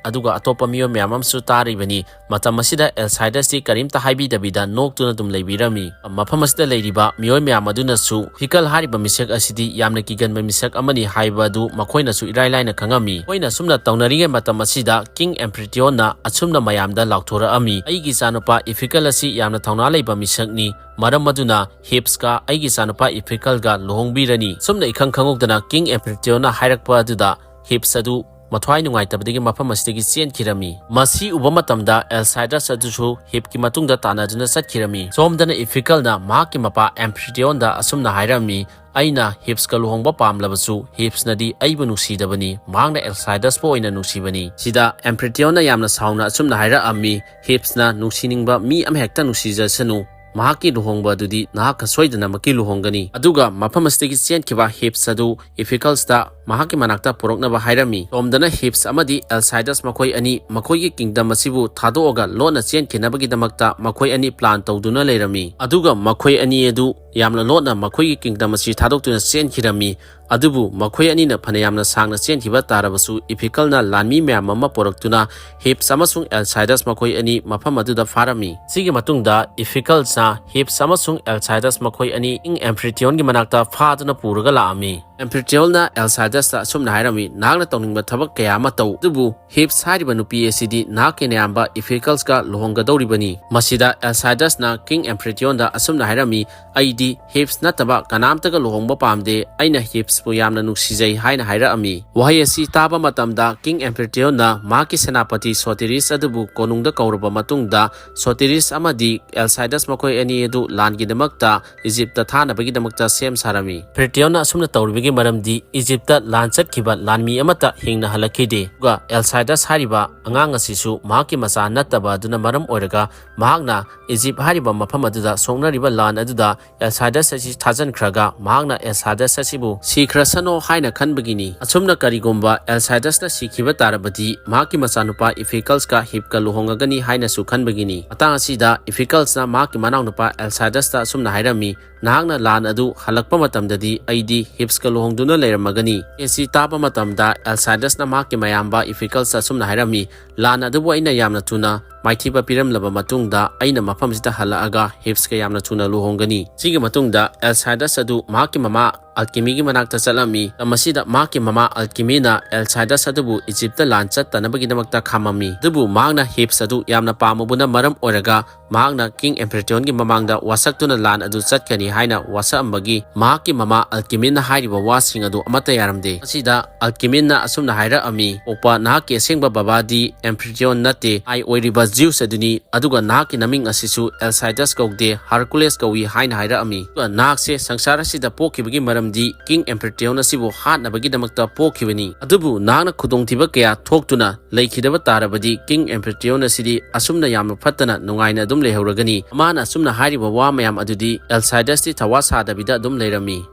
ꯑꯗꯨꯒ ꯑꯇꯣꯞꯄ ꯃꯤꯑꯣꯏ ꯃꯌꯥꯝ ꯑꯃꯁꯨ ꯇꯥꯔꯤꯕꯅꯤ꯫ ꯃꯇꯝ ꯑꯁꯤꯗ ꯑꯦꯜꯁꯥꯏꯗꯁꯇꯤ ꯀꯔꯤꯝꯇ ꯍꯥꯏꯕꯤꯗꯕꯤꯗ ꯅꯣꯛꯇꯨꯅ ꯑꯗꯨꯝ ꯂꯩꯕꯤꯔꯝꯃꯤ꯫ ꯃꯐꯝ ꯑꯁꯤꯗ ꯂꯩꯔꯤꯕ ꯃꯤꯑꯣꯏ ꯃꯌꯥꯝ ꯑꯗꯨꯅꯁꯨ ꯐꯤꯀꯜ ꯍꯥꯏꯔꯤꯕ ꯃꯤꯁꯛ ꯑꯁꯤꯗꯤ ꯌꯥꯝꯅ ꯀꯤꯒꯟꯕ ꯃꯤꯁꯛ ꯑꯃꯅꯤ ꯍꯥꯏꯕ ꯑꯗꯨ ꯃꯈꯣꯏꯅꯁꯨ ꯏꯔꯥꯏ ꯂꯥꯏꯅ ꯈꯪꯉꯝꯃꯤ꯫ ꯃꯈꯣꯏꯅ ꯑꯁꯨꯝꯅ ꯇꯧꯅꯔꯤꯉꯩ ꯃꯇꯝ ꯑꯁꯤꯗ ꯀꯤꯡ ꯑꯦꯝꯐ꯭ꯔꯤꯇꯤꯌꯣꯟꯅ ꯑꯁꯨꯝꯅ ꯃꯌꯥꯝꯗ ꯂꯥꯎꯊꯣꯔꯛꯑꯝꯃꯤ, "ꯑꯩꯒꯤ ꯏꯆꯥꯅꯨꯄꯥ ꯏꯐꯤꯀꯜ ꯑꯁꯤ ꯌꯥꯝꯅ ꯊꯧꯅꯥ ꯂꯩꯕ ꯃꯤꯁꯛꯅꯤ, ꯃꯔꯝ ꯑꯗꯨꯅ ꯍꯤꯞꯁꯀ ꯑꯩꯒꯤ ꯏꯆꯥꯅꯨꯄꯥ ꯏꯐꯤꯀꯜꯒ ꯂꯨꯍꯣꯡꯕꯤꯔꯅꯤ"꯫ ꯁꯨꯝꯅ ꯏꯈꯪ ꯈꯪꯍꯧꯗꯅ ꯀꯤꯡ ꯑꯦꯝꯐ꯭ꯔꯤꯇꯤꯌꯣꯟꯅ ꯍꯥꯏꯔꯛꯄ ꯑꯗꯨꯗ ꯍꯤꯞꯁ ꯑꯗꯨ ꯃꯊ꯭ꯋꯥꯏ ꯅꯨꯡꯉꯥꯏꯇꯕꯗꯒꯤ ꯃꯐꯝ ꯑꯁꯤꯗꯒꯤ ꯆꯦꯟꯈꯤꯔꯝꯃꯤ꯫ ꯃꯁꯤ ꯎꯕ ꯃꯇꯝꯗ ꯑꯦꯜꯁꯥꯏꯗꯁ ꯑꯗꯨꯁꯨ ꯍꯤꯞꯀꯤ ꯃꯇꯨꯡꯗ ꯇꯥꯟꯅꯗꯨꯅ ꯆꯠꯈꯤꯔꯝꯃꯤ꯫ ꯁꯣꯝꯗꯅ ꯏꯐꯤꯀꯜꯅ ꯃꯍꯥꯛꯀꯤ ꯃꯄꯥ ꯑꯦꯝꯐ꯭ꯔꯤꯇꯤꯌꯣꯟꯗ ꯑꯁꯨꯝꯅ ꯍꯥꯏꯔꯝꯃꯤ, "ꯑꯩꯅ ꯍꯤꯞꯁꯀ ꯂꯨꯍꯣꯡꯕ ꯄꯥꯝꯂꯕꯁꯨ ꯍꯤꯞꯁꯅꯗꯤ ꯑꯩꯕꯨ ꯅꯨꯡꯁꯤꯗꯕꯅꯤ, ꯃꯍꯥꯛꯅ ꯑꯦꯜꯁꯥꯏꯗꯁꯄꯨ ꯑꯣꯏꯅ ꯅꯨꯡꯁꯤꯕꯅꯤ"꯫ ꯁꯤꯗ ꯑꯦꯝꯐ꯭ꯔꯤꯇꯤꯌꯣꯟꯅ ꯌꯥꯝꯅ ꯁꯥꯎꯅ ꯑꯁꯨꯝꯅ ꯍꯥꯏꯔꯛꯑꯝꯃꯤ, "ꯍꯤꯞꯁꯅ ꯅꯨꯡꯁꯤꯅꯤꯡꯕ ꯃꯤ ꯑꯃꯍꯦꯛꯇ ꯅꯨꯡꯁꯤꯖꯁꯅꯨ, ꯃꯍꯥꯛꯀꯤ ꯂꯨꯍꯣꯡꯕ ꯑꯗꯨꯗꯤ ꯅꯍꯥꯛꯀ ꯁꯣꯏꯗꯅꯃꯛꯀꯤ ꯂꯨꯍꯣꯡꯒꯅꯤ"꯫ ꯑꯗꯨꯒ ꯃꯐꯝ ꯑꯁꯤꯗꯒꯤ ꯆꯦꯟꯈꯤꯕ ꯍꯤꯞꯁ ꯑꯗꯨ ꯏꯐꯤꯀꯜꯁꯇ ꯃꯍꯥꯛꯀꯤ ꯃꯅꯥꯛꯇ ꯄꯨꯔꯛꯅꯕ ꯍꯥꯏꯔꯝꯃꯤ꯫ ꯁꯣꯝꯗꯅ ꯍꯤꯞꯁ ꯑꯃꯗꯤ ꯑꯦꯜꯁꯥꯏꯗꯁ ꯃꯈꯣꯏ ꯑꯅꯤ ꯃꯈꯣꯏꯒꯤ ꯀꯤꯡꯗꯝ ꯑꯁꯤꯕꯨ ꯊꯥꯗꯣꯛꯑꯒ ꯂꯣꯟꯅ ꯆꯦꯟꯈꯤꯅꯕꯒꯤꯗꯃꯛꯇ ꯃꯈꯣꯏ ꯑꯅꯤ ꯄ꯭ꯂꯥꯟ ꯇꯧꯗꯨꯅ ꯂꯩꯔꯝꯃꯤ꯫ ꯑꯗꯨꯒ ꯃꯈꯣꯏ ꯑꯅꯤ ꯑꯗꯨ ꯌꯥꯝꯅ ꯂꯣꯟꯅ ꯃꯈꯣꯏꯒꯤ ꯀꯤꯡꯗꯝ ꯑꯁꯤ ꯊꯥꯗꯣꯛꯇꯨꯅ ꯆꯦꯟꯈꯤꯔꯝꯃꯤ꯫ ꯑꯗꯨꯕꯨ ꯃꯈꯣꯏ ꯑꯅꯤꯅ ꯐꯅꯌꯥꯝꯅ ꯁꯥꯡꯅ ꯆꯦꯟꯈꯤꯕ ꯇꯥꯔꯕꯁꯨ, ꯏꯐꯤꯀꯜꯅ ꯂꯥꯟꯃꯤ ꯃꯌꯥꯝ ꯑꯃ ꯄꯨꯔꯛꯇꯨꯅ ꯍꯤꯞꯁ ꯑꯃꯁꯨꯡ ꯑꯦꯜꯁꯥꯏꯗꯁ ꯃꯈꯣꯏ ꯑꯅꯤ ꯃꯐꯝ ꯑꯗꯨꯗ ꯐꯥꯔꯝꯃꯤ꯫ ꯁꯤꯒꯤ ꯃꯇꯨꯡꯗ ꯏꯐꯤꯀꯜꯁꯅ ꯍꯤꯞꯁ ꯑꯃꯁꯨꯡ ꯑꯦꯜꯁꯥꯏꯗꯁ ꯃꯈꯣꯏ ꯑꯅꯤ ꯀꯤꯡ ꯑꯦꯝꯐ꯭ꯔꯤꯇꯤꯌꯣꯟꯒꯤ ꯃꯅꯥꯛꯇ ꯐꯥꯗꯨꯅ ꯄꯨꯔꯒ ꯂꯥꯛꯑꯝꯃꯤ꯫ ꯑꯦꯝꯐ꯭ꯔꯤꯇꯤꯌꯣꯟꯅ ꯑꯦꯜꯁꯥꯏꯗꯁꯇ ꯑꯁꯨꯝꯅ ꯍꯥꯏꯔꯝꯃꯤ, "ꯅꯍꯥꯛꯅ ꯇꯧꯅꯤꯡꯕ ꯊꯕꯛ ꯀꯌꯥ ꯑꯃ ꯇꯧ, ꯑꯗꯨꯕꯨ ꯍꯤꯞꯁ ꯍꯥꯏꯔꯤꯕ ꯅꯨꯄꯤ ꯑꯁꯤꯗꯤ ꯅꯍꯥꯛꯀꯤ ꯅꯌꯥꯝꯕ ꯏꯐꯤꯀꯜꯁꯀ ꯂꯨꯍꯣꯡꯒꯗꯧꯔꯤꯕꯅꯤ"꯫ ꯃꯁꯤꯗ ꯑꯦꯜꯁꯥꯏꯗꯁꯅ ꯀꯤꯡ ꯑꯦꯝꯐ꯭ꯔꯤꯇꯤꯌꯣꯟꯗ ꯑꯁꯨꯝꯅ ꯍꯥꯏꯔꯝꯃꯤ, "ꯑꯩꯗꯤ ꯍꯤꯞꯁ ꯅꯠꯇꯕ ꯀꯅꯥꯝꯇꯒ ꯂꯨꯍꯣꯡꯕ ꯄꯥꯝꯗꯦ, ꯑꯩꯅ ꯍꯤꯞꯁꯄꯨ ꯌꯥꯝꯅ ꯅꯨꯡꯁꯤꯖꯩ" ꯍꯥꯏꯅ ꯍꯥꯏꯔꯛꯑꯝꯃꯤ꯫ ꯋꯥꯍꯩ ꯑꯁꯤ ꯇꯥꯕ ꯃꯇꯝꯗ ꯀꯤꯡ ꯑꯦꯝꯐ꯭ꯔꯤꯇꯤꯌꯣꯟꯅ ꯃꯍꯥꯛꯀꯤ ꯁꯦꯅꯥꯄꯇꯤ ꯁꯣꯇꯤꯔꯤꯁ ꯑꯗꯨꯕꯨ ꯀꯣꯅꯨꯡꯗ ꯀꯧꯔꯕ ꯃꯇꯨꯡꯗ, ꯁꯣꯇꯤꯔꯤꯁ ꯑꯃꯗꯤ ꯑꯦꯜꯁꯥꯏꯗꯁ ꯃꯈꯣꯏ ꯑꯅꯤ ꯑꯗꯨ ꯂꯥꯟꯒꯤꯗꯃꯛꯇ ꯏꯖꯤꯞꯇ ꯊꯥꯅꯕꯒꯤꯗꯃꯛꯇ ꯁꯦꯝ ꯁꯥꯔꯝꯃꯤ꯫ ꯐ꯭ꯔꯤꯇꯤꯌꯣꯟꯅ ꯑꯁꯨꯝꯅ ꯇꯧꯔꯤꯕꯒꯤ ꯃꯔꯝꯗꯤ ꯏꯖꯤꯞꯇ ꯂꯥꯟ ꯆꯠꯈꯤꯕ ꯂꯥꯟꯃꯤ ꯑꯃꯠꯇ ꯍꯤꯡꯅ ꯍꯜꯂꯛꯈꯤꯗꯦ꯫ ꯑꯗꯨꯒ ꯑꯦꯜꯁꯥꯏꯗꯁ ꯍꯥꯏꯔꯤꯕ ꯑꯉꯥꯡ ꯑꯁꯤꯁꯨ ꯃꯍꯥꯛꯀꯤ ꯃꯆꯥ ꯅꯠꯇꯕ ꯑꯗꯨꯅ ꯃꯔꯝ ꯑꯣꯏꯔꯒ ꯃꯍꯥꯛꯅ ꯏꯖꯤꯞ ꯍꯥꯏꯔꯤꯕ ꯃꯐꯝ ꯑꯗꯨꯗ ꯁꯣꯛꯅꯔꯤꯕ ꯂꯥꯟ ꯑꯗꯨꯗ ꯑꯦꯜꯁꯥꯏꯗꯁ ꯑꯁꯤ ꯊꯥꯖꯤꯟꯈ꯭ꯔꯒ ꯃꯍꯥꯛꯅ ꯑꯦꯜꯁꯥꯏꯗꯁ ꯑꯁꯤꯕꯨ ꯁꯤꯈ꯭ꯔꯁꯅꯣ ꯍꯥꯏꯅ ꯈꯟꯕꯒꯤꯅꯤ꯫ ꯑꯁꯨꯝꯅ ꯀꯔꯤꯒꯨꯝꯕ ꯑꯦꯜꯁꯥꯏꯗꯁꯅ ꯁꯤꯈꯤꯕ ꯇꯥꯔꯕꯗꯤ ꯃꯍꯥꯛꯀꯤ ꯃꯆꯥꯅꯨꯄꯥ ꯏꯐꯤꯀꯜꯁꯀ ꯍꯤꯞꯀ ꯂꯨꯍꯣꯡꯉꯒꯅꯤ ꯍꯥꯏꯅꯁꯨ ꯈꯟꯕꯒꯤꯅꯤ꯫ ꯃꯇꯥꯡ ꯑꯁꯤꯗ ꯏꯐꯤꯀꯜꯁꯅ ꯃꯍꯥꯛꯀꯤ ꯃꯅꯥꯎꯅꯨꯄꯥ ꯑꯦꯜꯁꯥꯏꯗꯁꯇ ꯑꯁꯨꯝꯅ ꯍꯥꯏꯔꯝꯃꯤ, "ꯅꯍꯥꯛꯅ ꯂꯥꯟ ꯑꯗꯨ ꯍꯜꯂꯛꯄ ꯃꯇꯝꯗꯗꯤ ꯑꯩꯗꯤ ꯍꯤꯞꯁꯀ ꯂꯨꯍꯣꯡꯗꯨꯅ ꯂꯩꯔꯝꯃꯒꯅꯤ"꯫ ꯑꯁꯤ ꯇꯥꯕ ꯃꯇꯝꯗ ꯑꯦꯜꯁꯥꯏꯗꯁꯅ ꯃꯍꯥꯛꯀꯤ ꯃꯌꯥꯝꯕ ꯏꯐꯤꯀꯜꯁꯇ ꯑꯁꯨꯝꯅ ꯍꯥꯏꯔꯝꯃꯤ, "ꯂꯥꯟ ꯑꯗꯨꯕꯨ ꯑꯩꯅ ꯌꯥꯝꯅ ꯊꯨꯅ ꯃꯥꯏꯊꯤꯕ ꯄꯤꯔꯝꯂꯕ ꯃꯇꯨꯡꯗ ꯑꯩꯅ ꯃꯐꯝꯁꯤꯗ ꯍꯜꯂꯛꯑꯒ ꯍꯤꯞꯁꯀ ꯌꯥꯝꯅ ꯊꯨꯅ ꯂꯨꯍꯣꯡꯒꯅꯤ"꯫ ꯁꯤꯒꯤ ꯃꯇꯨꯡꯗ ꯑꯦꯜꯁꯥꯏꯗꯁ ꯑꯗꯨ ꯃꯍꯥꯛꯀꯤ ꯃꯃꯥ ꯑꯜꯀꯤꯃꯤꯒꯤ ꯃꯅꯥꯛꯇ ꯆꯠꯂꯝꯃꯤ꯫ ꯃꯇꯝ ꯑꯁꯤꯗ ꯃꯍꯥꯛꯀꯤ ꯃꯃꯥ ꯑꯜꯀꯤꯃꯤꯅ ꯑꯦꯜꯁꯥꯏꯗꯁ ꯑꯗꯨꯕꯨ ꯏꯖꯤꯞꯇ ꯂꯥꯟ ꯆꯠꯇꯅꯕꯒꯤꯗꯃꯛꯇ ꯈꯥꯝꯃꯝꯃꯤ꯫ ꯑꯗꯨꯕꯨ ꯃꯍꯥꯛꯅ ꯍꯤꯞꯁ ꯑꯗꯨ ꯌꯥꯝꯅ ꯄꯥꯝꯃꯨꯕꯅ ꯃꯔꯝ ꯑꯣꯏꯔꯒ ꯃꯍꯥꯛꯅ ꯀꯤꯡ ꯑꯦꯝꯄ꯭ꯔꯦꯇꯤꯌꯣꯟꯒꯤ ꯃꯃꯥꯡꯗ ꯋꯥꯁꯛꯇꯨꯅ ꯂꯥꯟ ꯑꯗꯨ ꯆꯠꯀꯅꯤ ꯍꯥꯏꯅ ꯋꯥꯁꯛꯑꯝꯕꯒꯤ ꯃꯍꯥꯛꯀꯤ ꯃꯃꯥ ꯑꯜꯀꯤꯃꯤꯟꯅ ꯍꯥꯏꯔꯤꯕ ꯋꯥꯁꯤꯡ ꯑꯗꯨ ꯑꯃꯠꯇ ꯌꯥꯔꯝꯗꯦ꯫ ꯃꯁꯤꯗ ꯑꯜꯀꯤꯃꯤꯟꯅ ꯑꯁꯨꯝꯅ ꯍꯥꯏꯔꯛꯑꯝꯃꯤ, "ꯄꯣꯛꯄ, ꯅꯍꯥꯛꯀꯤ ꯑꯁꯦꯡꯕ ꯕꯕꯥꯗꯤ ꯑꯦꯝꯄ꯭ꯔꯦꯇꯤꯌꯣꯟ ꯅꯠꯇꯦ, ꯑꯥꯏ ꯑꯣꯏꯔꯤꯕ ꯖꯤꯎꯁ ꯑꯗꯨꯅꯤ, ꯑꯗꯨꯒ ꯅꯍꯥꯛꯀꯤ ꯅꯃꯤꯡ ꯑꯁꯤꯁꯨ ꯑꯦꯜꯁꯥꯏꯗꯁ ꯀꯧꯗꯦ, ꯍꯥꯔꯀꯨꯂꯦꯁ ꯀꯧꯏ" ꯍꯥꯏꯅ ꯍꯥꯏꯔꯛꯑꯝꯃꯤ꯫ ꯑꯗꯨꯒ ꯅꯍꯥꯛꯁꯦ ꯁꯪꯁꯥꯔ ꯑꯁꯤꯗ ꯄꯣꯛꯈꯤꯕꯒꯤ ꯃꯔꯝꯗꯤ ꯀꯤꯡ ꯑꯦꯝꯄ꯭ꯔꯦꯇꯤꯌꯣꯟ ꯑꯁꯤꯕꯨ ꯍꯥꯠꯅꯕꯒꯤꯗꯃꯛꯇ ꯄꯣꯛꯈꯤꯕꯅꯤ꯫ ꯑꯗꯨꯕꯨ ꯅꯍꯥꯛꯅ ꯈꯨꯗꯣꯡꯊꯤꯕ ꯀꯌꯥ ꯊꯣꯛꯇꯨꯅ ꯂꯩꯈꯤꯗꯕ ꯇꯥꯔꯕꯗꯤ ꯀꯤꯡ ꯑꯦꯝꯄ꯭ꯔꯦꯇꯤꯌꯣꯟ ꯑꯁꯤꯗꯤ ꯑꯁꯨꯝꯅ ꯌꯥꯝꯅ ꯐꯠꯇꯅ ꯅꯨꯡꯉꯥꯏꯅ ꯑꯗꯨꯝ ꯂꯩꯍꯧꯔꯒꯅꯤ꯫ ꯃꯥꯅ ꯑꯁꯨꯝꯅ ꯍꯥꯏꯔꯤꯕ ꯋꯥ ꯃꯌꯥꯝ ꯑꯗꯨꯗꯤ ꯑꯦꯜꯁꯥꯏꯗꯁꯇꯤ ꯊꯋꯥ ꯁꯥꯗꯕꯤꯗ ꯑꯗꯨꯝ ꯂꯩꯔꯝꯃꯤ꯫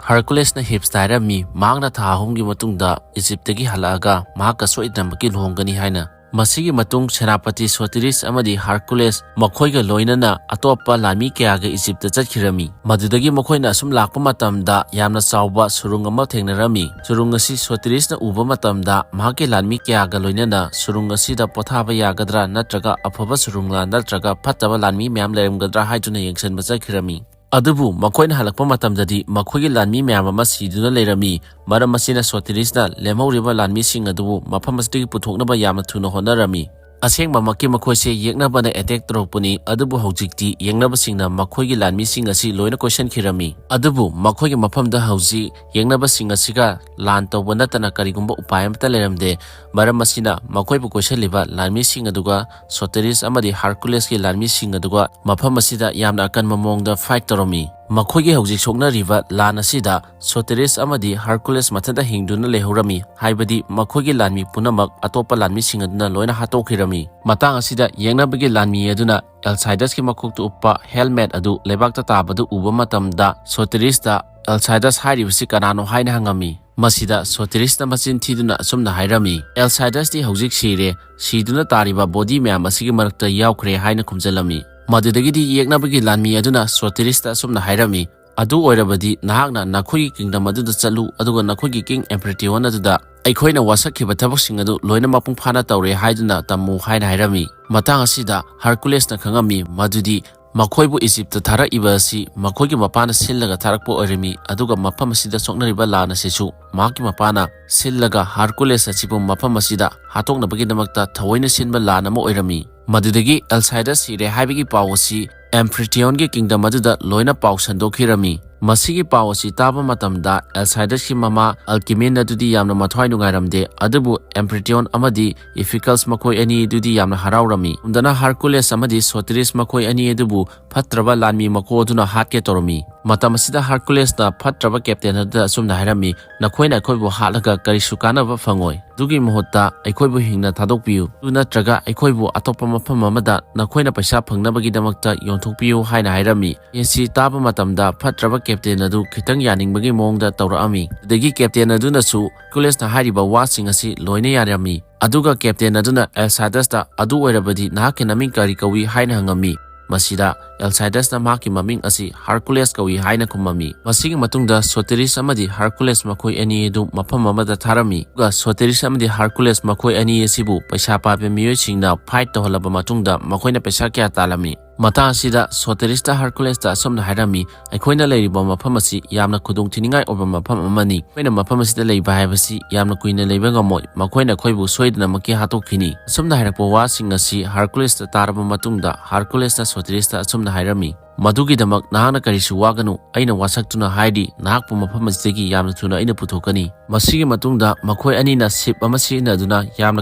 ꯍꯔꯀꯨꯂꯦꯁꯅ ꯍꯤꯞꯁꯇ ꯍꯥꯏꯔꯝꯃꯤ, ꯃꯍꯥꯛꯅ ꯊꯥ ꯑꯍꯨꯝꯒꯤ ꯃꯇꯨꯡꯗ ꯏꯖꯤꯞꯇꯒꯤ ꯍꯜꯂꯛꯑꯒ ꯃꯍꯥꯛꯀ ꯁꯣꯏꯗꯅꯃꯛꯀꯤ ꯂꯨꯍꯣꯡꯒꯅꯤ ꯍꯥꯏꯅ꯫ ꯃꯁꯤꯒꯤ ꯃꯇꯨꯡ ꯁꯦꯅꯥꯄꯇꯤ ꯁꯣꯇꯤꯔꯤꯁ ꯑꯃꯗꯤ ꯍꯔꯀꯨꯂꯦꯁ ꯃꯈꯣꯏꯒ ꯂꯣꯏꯅꯅ ꯑꯇꯣꯞꯄ ꯂꯥꯟꯃꯤ ꯀꯌꯥꯒ ꯏꯖꯤꯞꯇ ꯆꯠꯈꯤꯔꯝꯃꯤ꯫ ꯃꯗꯨꯗꯒꯤ ꯃꯈꯣꯏꯅ ꯑꯁꯨꯝ ꯂꯥꯛꯄ ꯃꯇꯝꯗ ꯌꯥꯝꯅ ꯆꯥꯎꯕ ꯁꯨꯔꯨꯡ ꯑꯃ ꯊꯦꯡꯅꯔꯝꯃꯤ꯫ ꯁꯨꯔꯨꯡ ꯑꯁꯤ ꯁꯣꯇꯤꯔꯤꯁꯅ ꯎꯕ ꯃꯇꯝꯗ ꯃꯍꯥꯛꯀꯤ ꯂꯥꯟꯃꯤ ꯀꯌꯥꯒ ꯂꯣꯏꯅꯅ ꯁꯨꯔꯨꯡ ꯑꯁꯤꯗ ꯄꯣꯊꯥꯕ ꯌꯥꯒꯗ꯭ꯔꯥ ꯅꯠꯇ꯭ꯔꯒ ꯑꯐꯕ ꯁꯨꯔꯨꯡꯂꯥ ꯅꯠꯇ꯭ꯔꯒ ꯐꯠꯇꯕ ꯂꯥꯟꯃꯤ ꯃꯌꯥꯝ ꯂꯩꯔꯝꯒꯗ꯭ꯔꯥ ꯍꯥꯏꯗꯨꯅ ꯌꯦꯡꯁꯤꯟꯕ ꯆꯠꯈꯤꯔꯝꯃꯤ꯫ ꯑꯗꯨꯕꯨ ꯃꯈꯣꯏꯅ ꯍꯜꯂꯛꯄ ꯃꯇꯝꯗꯗꯤ ꯃꯈꯣꯏꯒꯤ ꯂꯥꯟꯃꯤ ꯃꯌꯥꯝ ꯑꯃ ꯁꯤꯗꯨꯅ ꯂꯩꯔꯝꯃꯤ꯫ ꯃꯔꯝ ꯑꯁꯤꯅ ꯁꯣꯇꯤꯔꯤꯁꯅ ꯂꯦꯝꯍꯧꯔꯤꯕ ꯂꯥꯟꯃꯤꯁꯤꯡ ꯑꯗꯨꯕꯨ ꯃꯐꯝ ꯑꯁꯤꯗꯒꯤ ꯄꯨꯊꯣꯛꯅꯕ ꯌꯥꯝꯅ ꯊꯨꯅ ꯍꯣꯠꯅꯔꯝꯃꯤ꯫ ꯑꯁꯦꯡꯕꯃꯛꯀꯤ ꯃꯈꯣꯏꯁꯦ ꯌꯦꯛꯅꯕꯅ ꯑꯦꯇꯦꯛ ꯇꯧꯔꯛꯄꯅꯤ, ꯑꯗꯨꯕꯨ ꯍꯧꯖꯤꯛꯇꯤ ꯌꯦꯛꯅꯕꯁꯤꯡꯅ ꯃꯈꯣꯏꯒꯤ ꯂꯥꯟꯃꯤꯁꯤꯡ ꯑꯁꯤ ꯂꯣꯏꯅ ꯀꯣꯏꯁꯟꯈꯤꯔꯝꯃꯤ꯫ ꯑꯗꯨꯕꯨ ꯃꯈꯣꯏꯒꯤ ꯃꯐꯝꯗ ꯍꯧꯖꯤꯛ ꯌꯦꯛꯅꯕꯁꯤꯡ ꯑꯁꯤꯒ ꯂꯥꯟ ꯇꯧꯕ ꯅꯠꯇꯅ ꯀꯔꯤꯒꯨꯝꯕ ꯎꯄꯥꯏ ꯑꯃꯠꯇ ꯂꯩꯔꯝꯗꯦ꯫ ꯃꯔꯝ ꯑꯁꯤꯅ ꯃꯈꯣꯏꯕꯨ ꯀꯣꯏꯁꯜꯂꯤꯕ ꯂꯥꯟꯃꯤꯁꯤꯡ ꯑꯗꯨꯒ ꯁꯣꯇꯦꯔꯤꯁ ꯑꯃꯗꯤ ꯍꯥꯔꯀꯨꯂꯦꯁꯀꯤ ꯂꯥꯟꯃꯤꯁꯤꯡ ꯑꯗꯨꯒ ꯃꯐꯝ ꯑꯁꯤꯗ ꯌꯥꯝꯅ ꯑꯀꯟꯕ ꯃꯑꯣꯡꯗ ꯐꯥꯏꯠ ꯇꯧꯔꯝꯃꯤ꯫ ꯃꯈꯣꯏꯒꯤ ꯍꯧꯖꯤꯛ ꯁꯣꯛꯅꯔꯤꯕ ꯂꯥꯟ ꯑꯁꯤꯗ ꯁꯣꯇꯤꯔꯤꯁ ꯑꯃꯗꯤ ꯍꯔꯀꯨꯂꯤꯁ ꯃꯊꯟꯇ ꯍꯤꯡꯗꯨꯅ ꯂꯩꯍꯧꯔꯝꯃꯤ, ꯍꯥꯏꯕꯗꯤ ꯃꯈꯣꯏꯒꯤ ꯂꯥꯟꯃꯤ ꯄꯨꯝꯅꯃꯛ ꯑꯇꯣꯞꯄ ꯂꯥꯟꯃꯤꯁꯤꯡ ꯑꯗꯨꯅ ꯂꯣꯏꯅ ꯍꯥꯠꯇꯣꯛꯈꯤꯔꯝꯃꯤ꯫ ꯃꯇꯥꯡ ꯑꯁꯤꯗ ꯌꯦꯛꯅꯕꯒꯤ ꯂꯥꯟꯃꯤ ꯑꯗꯨꯅ ꯑꯦꯜꯁꯥꯏꯗꯁꯀꯤ ꯃꯀꯣꯛꯇ ꯎꯞꯄ ꯍꯦꯜꯃꯦꯠ ꯑꯗꯨ ꯂꯩꯕꯥꯛꯇ ꯇꯥꯕꯗꯨ ꯎꯕ ꯃꯇꯝꯗ ꯁꯣꯇꯤꯔꯤꯁꯇ ꯑꯦꯜꯁꯥꯏꯗꯁ ꯍꯥꯏꯔꯤꯕꯁꯤ ꯀꯅꯥꯅꯣ ꯍꯥꯏꯅ ꯍꯪꯉꯝꯃꯤ꯫ ꯃꯁꯤꯗ ꯁꯣꯇꯤꯔꯤꯁꯅ ꯃꯆꯤꯟ ꯊꯤꯗꯨꯅ ꯑꯁꯨꯝꯅ ꯍꯥꯏꯔꯝꯃꯤ, "ꯑꯦꯜꯁꯥꯏꯗꯁꯇꯤ ꯍꯧꯖꯤꯛ ꯁꯤꯔꯦ, ꯁꯤꯗꯨꯅ ꯇꯥꯔꯤꯕ ꯕꯣꯗꯤ ꯃꯌꯥꯝ ꯑꯁꯤꯒꯤ ꯃꯔꯛꯇ ꯌꯥꯎꯈ꯭ꯔꯦ" ꯍꯥꯏꯅ ꯈꯨꯝꯖꯤꯜꯂꯝꯃꯤ꯫ ꯃꯗꯨꯗꯒꯤꯗꯤ ꯌꯦꯛꯅꯕꯒꯤ ꯂꯥꯟꯃꯤ ꯑꯗꯨꯅ ꯁꯣꯇꯤꯔꯤꯁꯇ ꯑꯁꯨꯝꯅ ꯍꯥꯏꯔꯝꯃꯤ, "ꯑꯗꯨ ꯑꯣꯏꯔꯕꯗꯤ ꯅꯍꯥꯛꯅ ꯅꯈꯣꯏꯒꯤ ꯀꯤꯡꯗꯝ ꯑꯗꯨꯗ ꯆꯠꯂꯨ, ꯑꯗꯨꯒ ꯅꯈꯣꯏꯒꯤ ꯀꯤꯡ ꯑꯦꯝꯄ꯭ꯔꯤꯇꯤꯌꯣꯟ ꯑꯗꯨꯗ ꯑꯩꯈꯣꯏꯅ ꯋꯥꯁꯛꯈꯤꯕ ꯊꯕꯛꯁꯤꯡ ꯑꯗꯨ ꯂꯣꯏꯅ ꯃꯄꯨꯡ ꯐꯥꯅ ꯇꯧꯔꯦ ꯍꯥꯏꯗꯨꯅ ꯇꯝꯃꯨ" ꯍꯥꯏꯅ ꯍꯥꯏꯔꯝꯃꯤ꯫ ꯃꯇꯥꯡ ꯑꯁꯤꯗ ꯍꯔꯀꯨꯂꯦꯁꯅ ꯈꯪꯉꯝꯃꯤ ꯃꯗꯨꯗꯤ ꯃꯈꯣꯏꯕꯨ ꯏꯖꯤꯞꯇ ꯊꯥꯔꯛꯏꯕ ꯑꯁꯤ ꯃꯈꯣꯏꯒꯤ ꯃꯄꯥꯅ ꯁꯤꯜꯂꯒ ꯊꯥꯔꯛꯄ ꯑꯣꯏꯔꯝꯃꯤ, ꯑꯗꯨꯒ ꯃꯐꯝ ꯑꯁꯤꯗ ꯁꯣꯛꯅꯔꯤꯕ ꯂꯥꯟ ꯑꯁꯤꯁꯨ ꯃꯍꯥꯛꯀꯤ ꯃꯄꯥꯅ ꯁꯤꯜꯂꯒ ꯍꯔꯀꯨꯂꯦꯁ ꯑꯁꯤꯕꯨ ꯃꯐꯝ ꯑꯁꯤꯗ ꯍꯥꯠꯇꯣꯛꯅꯕꯒꯤꯗꯃꯛꯇ ꯊꯑꯣꯏꯅ ꯁꯤꯟꯕ ꯂꯥꯟ ꯑꯃ ꯑꯣꯏꯔꯝꯃꯤ꯫ ꯃꯗꯨꯗꯒꯤ ꯑꯦꯜꯁꯥꯏꯗꯁ ꯁꯤꯔꯦ ꯍꯥꯏꯕꯒꯤ ꯄꯥꯎ ꯑꯁꯤ ꯑꯦꯝꯐ꯭ꯔꯤꯇꯤꯌꯣꯟꯒꯤ ꯀꯤꯡꯗꯝ ꯑꯗꯨꯗ ꯂꯣꯏꯅ ꯄꯥꯎ ꯁꯟꯗꯣꯛꯈꯤꯔꯝꯃꯤ꯫ ꯃꯁꯤꯒꯤ ꯄꯥꯎ ꯑꯁꯤ ꯇꯥꯕ ꯃꯇꯝꯗ ꯑꯦꯜꯁꯥꯏꯗꯁꯀꯤ ꯃꯃꯥ ꯑꯜꯀꯤꯃꯤꯟ ꯑꯗꯨꯗꯤ ꯌꯥꯝꯅ ꯃꯊ꯭ꯋꯥꯏ ꯅꯨꯡꯉꯥꯏꯔꯝꯗꯦ, ꯑꯗꯨꯕꯨ ꯑꯦꯝꯐ꯭ꯔꯤꯇꯤꯌꯣꯟ ꯑꯃꯗꯤ ꯏꯐꯤꯀꯜꯁ ꯃꯈꯣꯏ ꯑꯅꯤ ꯑꯗꯨꯗꯤ ꯌꯥꯝꯅ ꯍꯔꯥꯎꯔꯝꯃꯤ꯫ ꯑꯁꯨꯝꯗꯅ ꯍꯔꯀꯨꯂꯦꯁ ꯑꯃꯗꯤ ꯁꯣꯇꯤꯔꯤꯁ ꯃꯈꯣꯏ ꯑꯅꯤ ꯑꯗꯨꯕꯨ ꯐꯠꯇ꯭ꯔꯕ ꯂꯥꯟꯃꯤ ꯃꯀꯣꯛ ꯑꯗꯨꯅ ꯍꯥꯠꯀꯦ ꯇꯧꯔꯝꯃꯤ꯫ ꯃꯇꯝ ꯑꯁꯤꯗ ꯍꯔꯀꯨꯂꯦꯁꯅ ꯐꯠꯇ꯭ꯔꯕ ꯀꯦꯞꯇꯦꯟ ꯑꯗꯨꯗ ꯑꯁꯨꯝꯅ ꯍꯥꯏꯔꯝꯃꯤ, "ꯅꯈꯣꯏꯅ ꯑꯩꯈꯣꯏꯕꯨ ꯍꯥꯠꯂꯒ ꯀꯔꯤꯁꯨ ꯀꯥꯟꯅꯕ ꯐꯪꯉꯣꯏ꯫ ꯑꯗꯨꯒꯤ ꯃꯍꯨꯠꯇ ꯑꯩꯈꯣꯏꯕꯨ ꯍꯤꯡꯅ ꯊꯥꯗꯣꯛꯄꯤꯌꯨ, ꯑꯗꯨ ꯅꯠꯇ꯭ꯔꯒ ꯑꯩꯈꯣꯏꯕꯨ ꯑꯇꯣꯞꯄ ꯃꯐꯝ ꯑꯃꯗ ꯅꯈꯣꯏꯅ ꯄꯩꯁꯥ ꯐꯪꯅꯕꯒꯤꯗꯃꯛꯇ ꯌꯣꯟꯊꯣꯛꯄꯤꯌꯨ" ꯍꯥꯏꯅ ꯍꯥꯏꯔꯝꯃꯤ꯫ ꯑꯁꯤ ꯇꯥꯕ ꯃꯇꯝꯗ ꯐꯠꯇ꯭ꯔꯕ ꯀꯦꯞꯇꯦꯟ ꯑꯗꯨ ꯈꯤꯇꯪ ꯌꯥꯅꯤꯡꯕꯒꯤ ꯃꯑꯣꯡꯗ ꯇꯧꯔꯛꯑꯝꯃꯤ꯫ ꯑꯗꯒꯤ ꯀꯦꯞꯇꯦꯟ ꯑꯗꯨꯅꯁꯨ ꯍꯔꯀꯨꯂꯦꯁꯅ ꯍꯥꯏꯔꯤꯕ ꯋꯥꯁꯤꯡ ꯑꯁꯤ ꯂꯣꯏꯅ ꯌꯥꯔꯝꯃꯤ꯫ ꯑꯗꯨꯒ ꯀꯦꯞꯇꯦꯟ ꯑꯗꯨꯅ ꯑꯦꯜꯁꯥꯏꯗꯁꯇ, "ꯑꯗꯨ ꯑꯣꯏꯔꯕꯗꯤ ꯅꯍꯥꯛꯀꯤ ꯅꯃꯤꯡ ꯀꯔꯤ ꯀꯧꯏ?" ꯍꯥꯏꯅ ꯍꯪꯉꯝꯃꯤ꯫ ꯃꯁꯤꯗ ꯑꯦꯜꯁꯥꯏꯗꯁꯅ ꯃꯍꯥꯛꯀꯤ ꯃꯃꯤꯡ ꯑꯁꯤ ꯍꯔꯀꯨꯂꯦꯁ ꯀꯧꯏ ꯍꯥꯏꯅ ꯈꯨꯝꯃꯝꯃꯤ꯫ ꯃꯁꯤꯒꯤ ꯃꯇꯨꯡꯗ ꯁꯣꯇꯤꯔꯤꯁ ꯑꯃꯗꯤ ꯍꯔꯀꯨꯂꯦꯁ ꯃꯈꯣꯏ ꯑꯅꯤ ꯑꯗꯨ ꯃꯐꯝ ꯑꯃꯗ ꯊꯥꯔꯝꯃꯤ꯫ ꯑꯗꯨꯒ ꯁꯣꯇꯤꯔꯤꯁ ꯑꯃꯗꯤ ꯍꯔꯀꯨꯂꯦꯁ ꯃꯈꯣꯏ ꯑꯅꯤ ꯑꯁꯤꯕꯨ ꯄꯩꯁꯥ ꯄꯥꯏꯕ ꯃꯤꯑꯣꯏꯁꯤꯡꯅ ꯐꯥꯏꯠ ꯇꯧꯍꯜꯂꯕ ꯃꯇꯨꯡꯗ ꯃꯈꯣꯏꯅ ꯄꯩꯁꯥ ꯀꯌꯥ ꯇꯥꯜꯂꯝꯃꯤ? ꯃꯇꯥꯡ ꯑꯁꯤꯗ ꯁꯣꯇꯤꯔꯤꯁꯇ ꯍꯔꯀꯨꯂꯦꯁꯇ ꯑꯁꯨꯝꯅ ꯍꯥꯏꯔꯝꯃꯤ, "ꯑꯩꯈꯣꯏꯅ ꯂꯩꯔꯤꯕ ꯃꯐꯝ ꯑꯁꯤ ꯌꯥꯝꯅ ꯈꯨꯗꯣꯡꯊꯤꯅꯤꯡꯉꯥꯏ ꯑꯣꯏꯕ ꯃꯐꯝ ꯑꯃꯅꯤ꯫ ꯑꯩꯈꯣꯏꯅ ꯃꯐꯝ ꯑꯁꯤꯗ ꯂꯩꯕ ꯍꯥꯏꯕꯁꯤ ꯌꯥꯝꯅ ꯀꯨꯏꯅ ꯂꯩꯕ ꯉꯝꯃꯣꯏ꯫ ꯃꯈꯣꯏꯅ ꯑꯩꯈꯣꯏꯕꯨ ꯁꯣꯏꯗꯅꯃꯛꯀꯤ ꯍꯥꯠꯇꯣꯛꯈꯤꯅꯤ꯫" ꯑꯁꯨꯝꯅ ꯍꯥꯏꯔꯛꯄ ꯋꯥꯁꯤꯡ ꯑꯁꯤ ꯍꯔꯀꯨꯂꯦꯁꯇ ꯇꯥꯔꯕ ꯃꯇꯨꯡꯗ ꯍꯔꯀꯨꯂꯦꯁꯅ ꯁꯣꯇꯤꯔꯤꯁꯇ ꯑꯁꯨꯝꯅ ꯍꯥꯏꯔꯝꯃꯤ, "ꯃꯗꯨꯒꯤꯗꯃꯛ ꯅꯍꯥꯛꯅ ꯀꯔꯤꯁꯨ ꯋꯥꯒꯅꯨ, ꯑꯩꯅ ꯋꯥꯁꯛꯇꯨꯅ ꯍꯥꯏꯔꯤ, ꯅꯍꯥꯛꯄꯨ ꯃꯐꯝ ꯑꯁꯤꯗꯒꯤ ꯌꯥꯝꯅ ꯊꯨꯅ ꯑꯩꯅ ꯄꯨꯊꯣꯛꯀꯅꯤ"꯫ ꯃꯁꯤꯒꯤ ꯃꯇꯨꯡꯗ ꯃꯈꯣꯏ ꯑꯅꯤꯅ ship ꯑꯃ ꯁꯤꯖꯤꯟꯅꯗꯨꯅ ꯌꯥꯝꯅ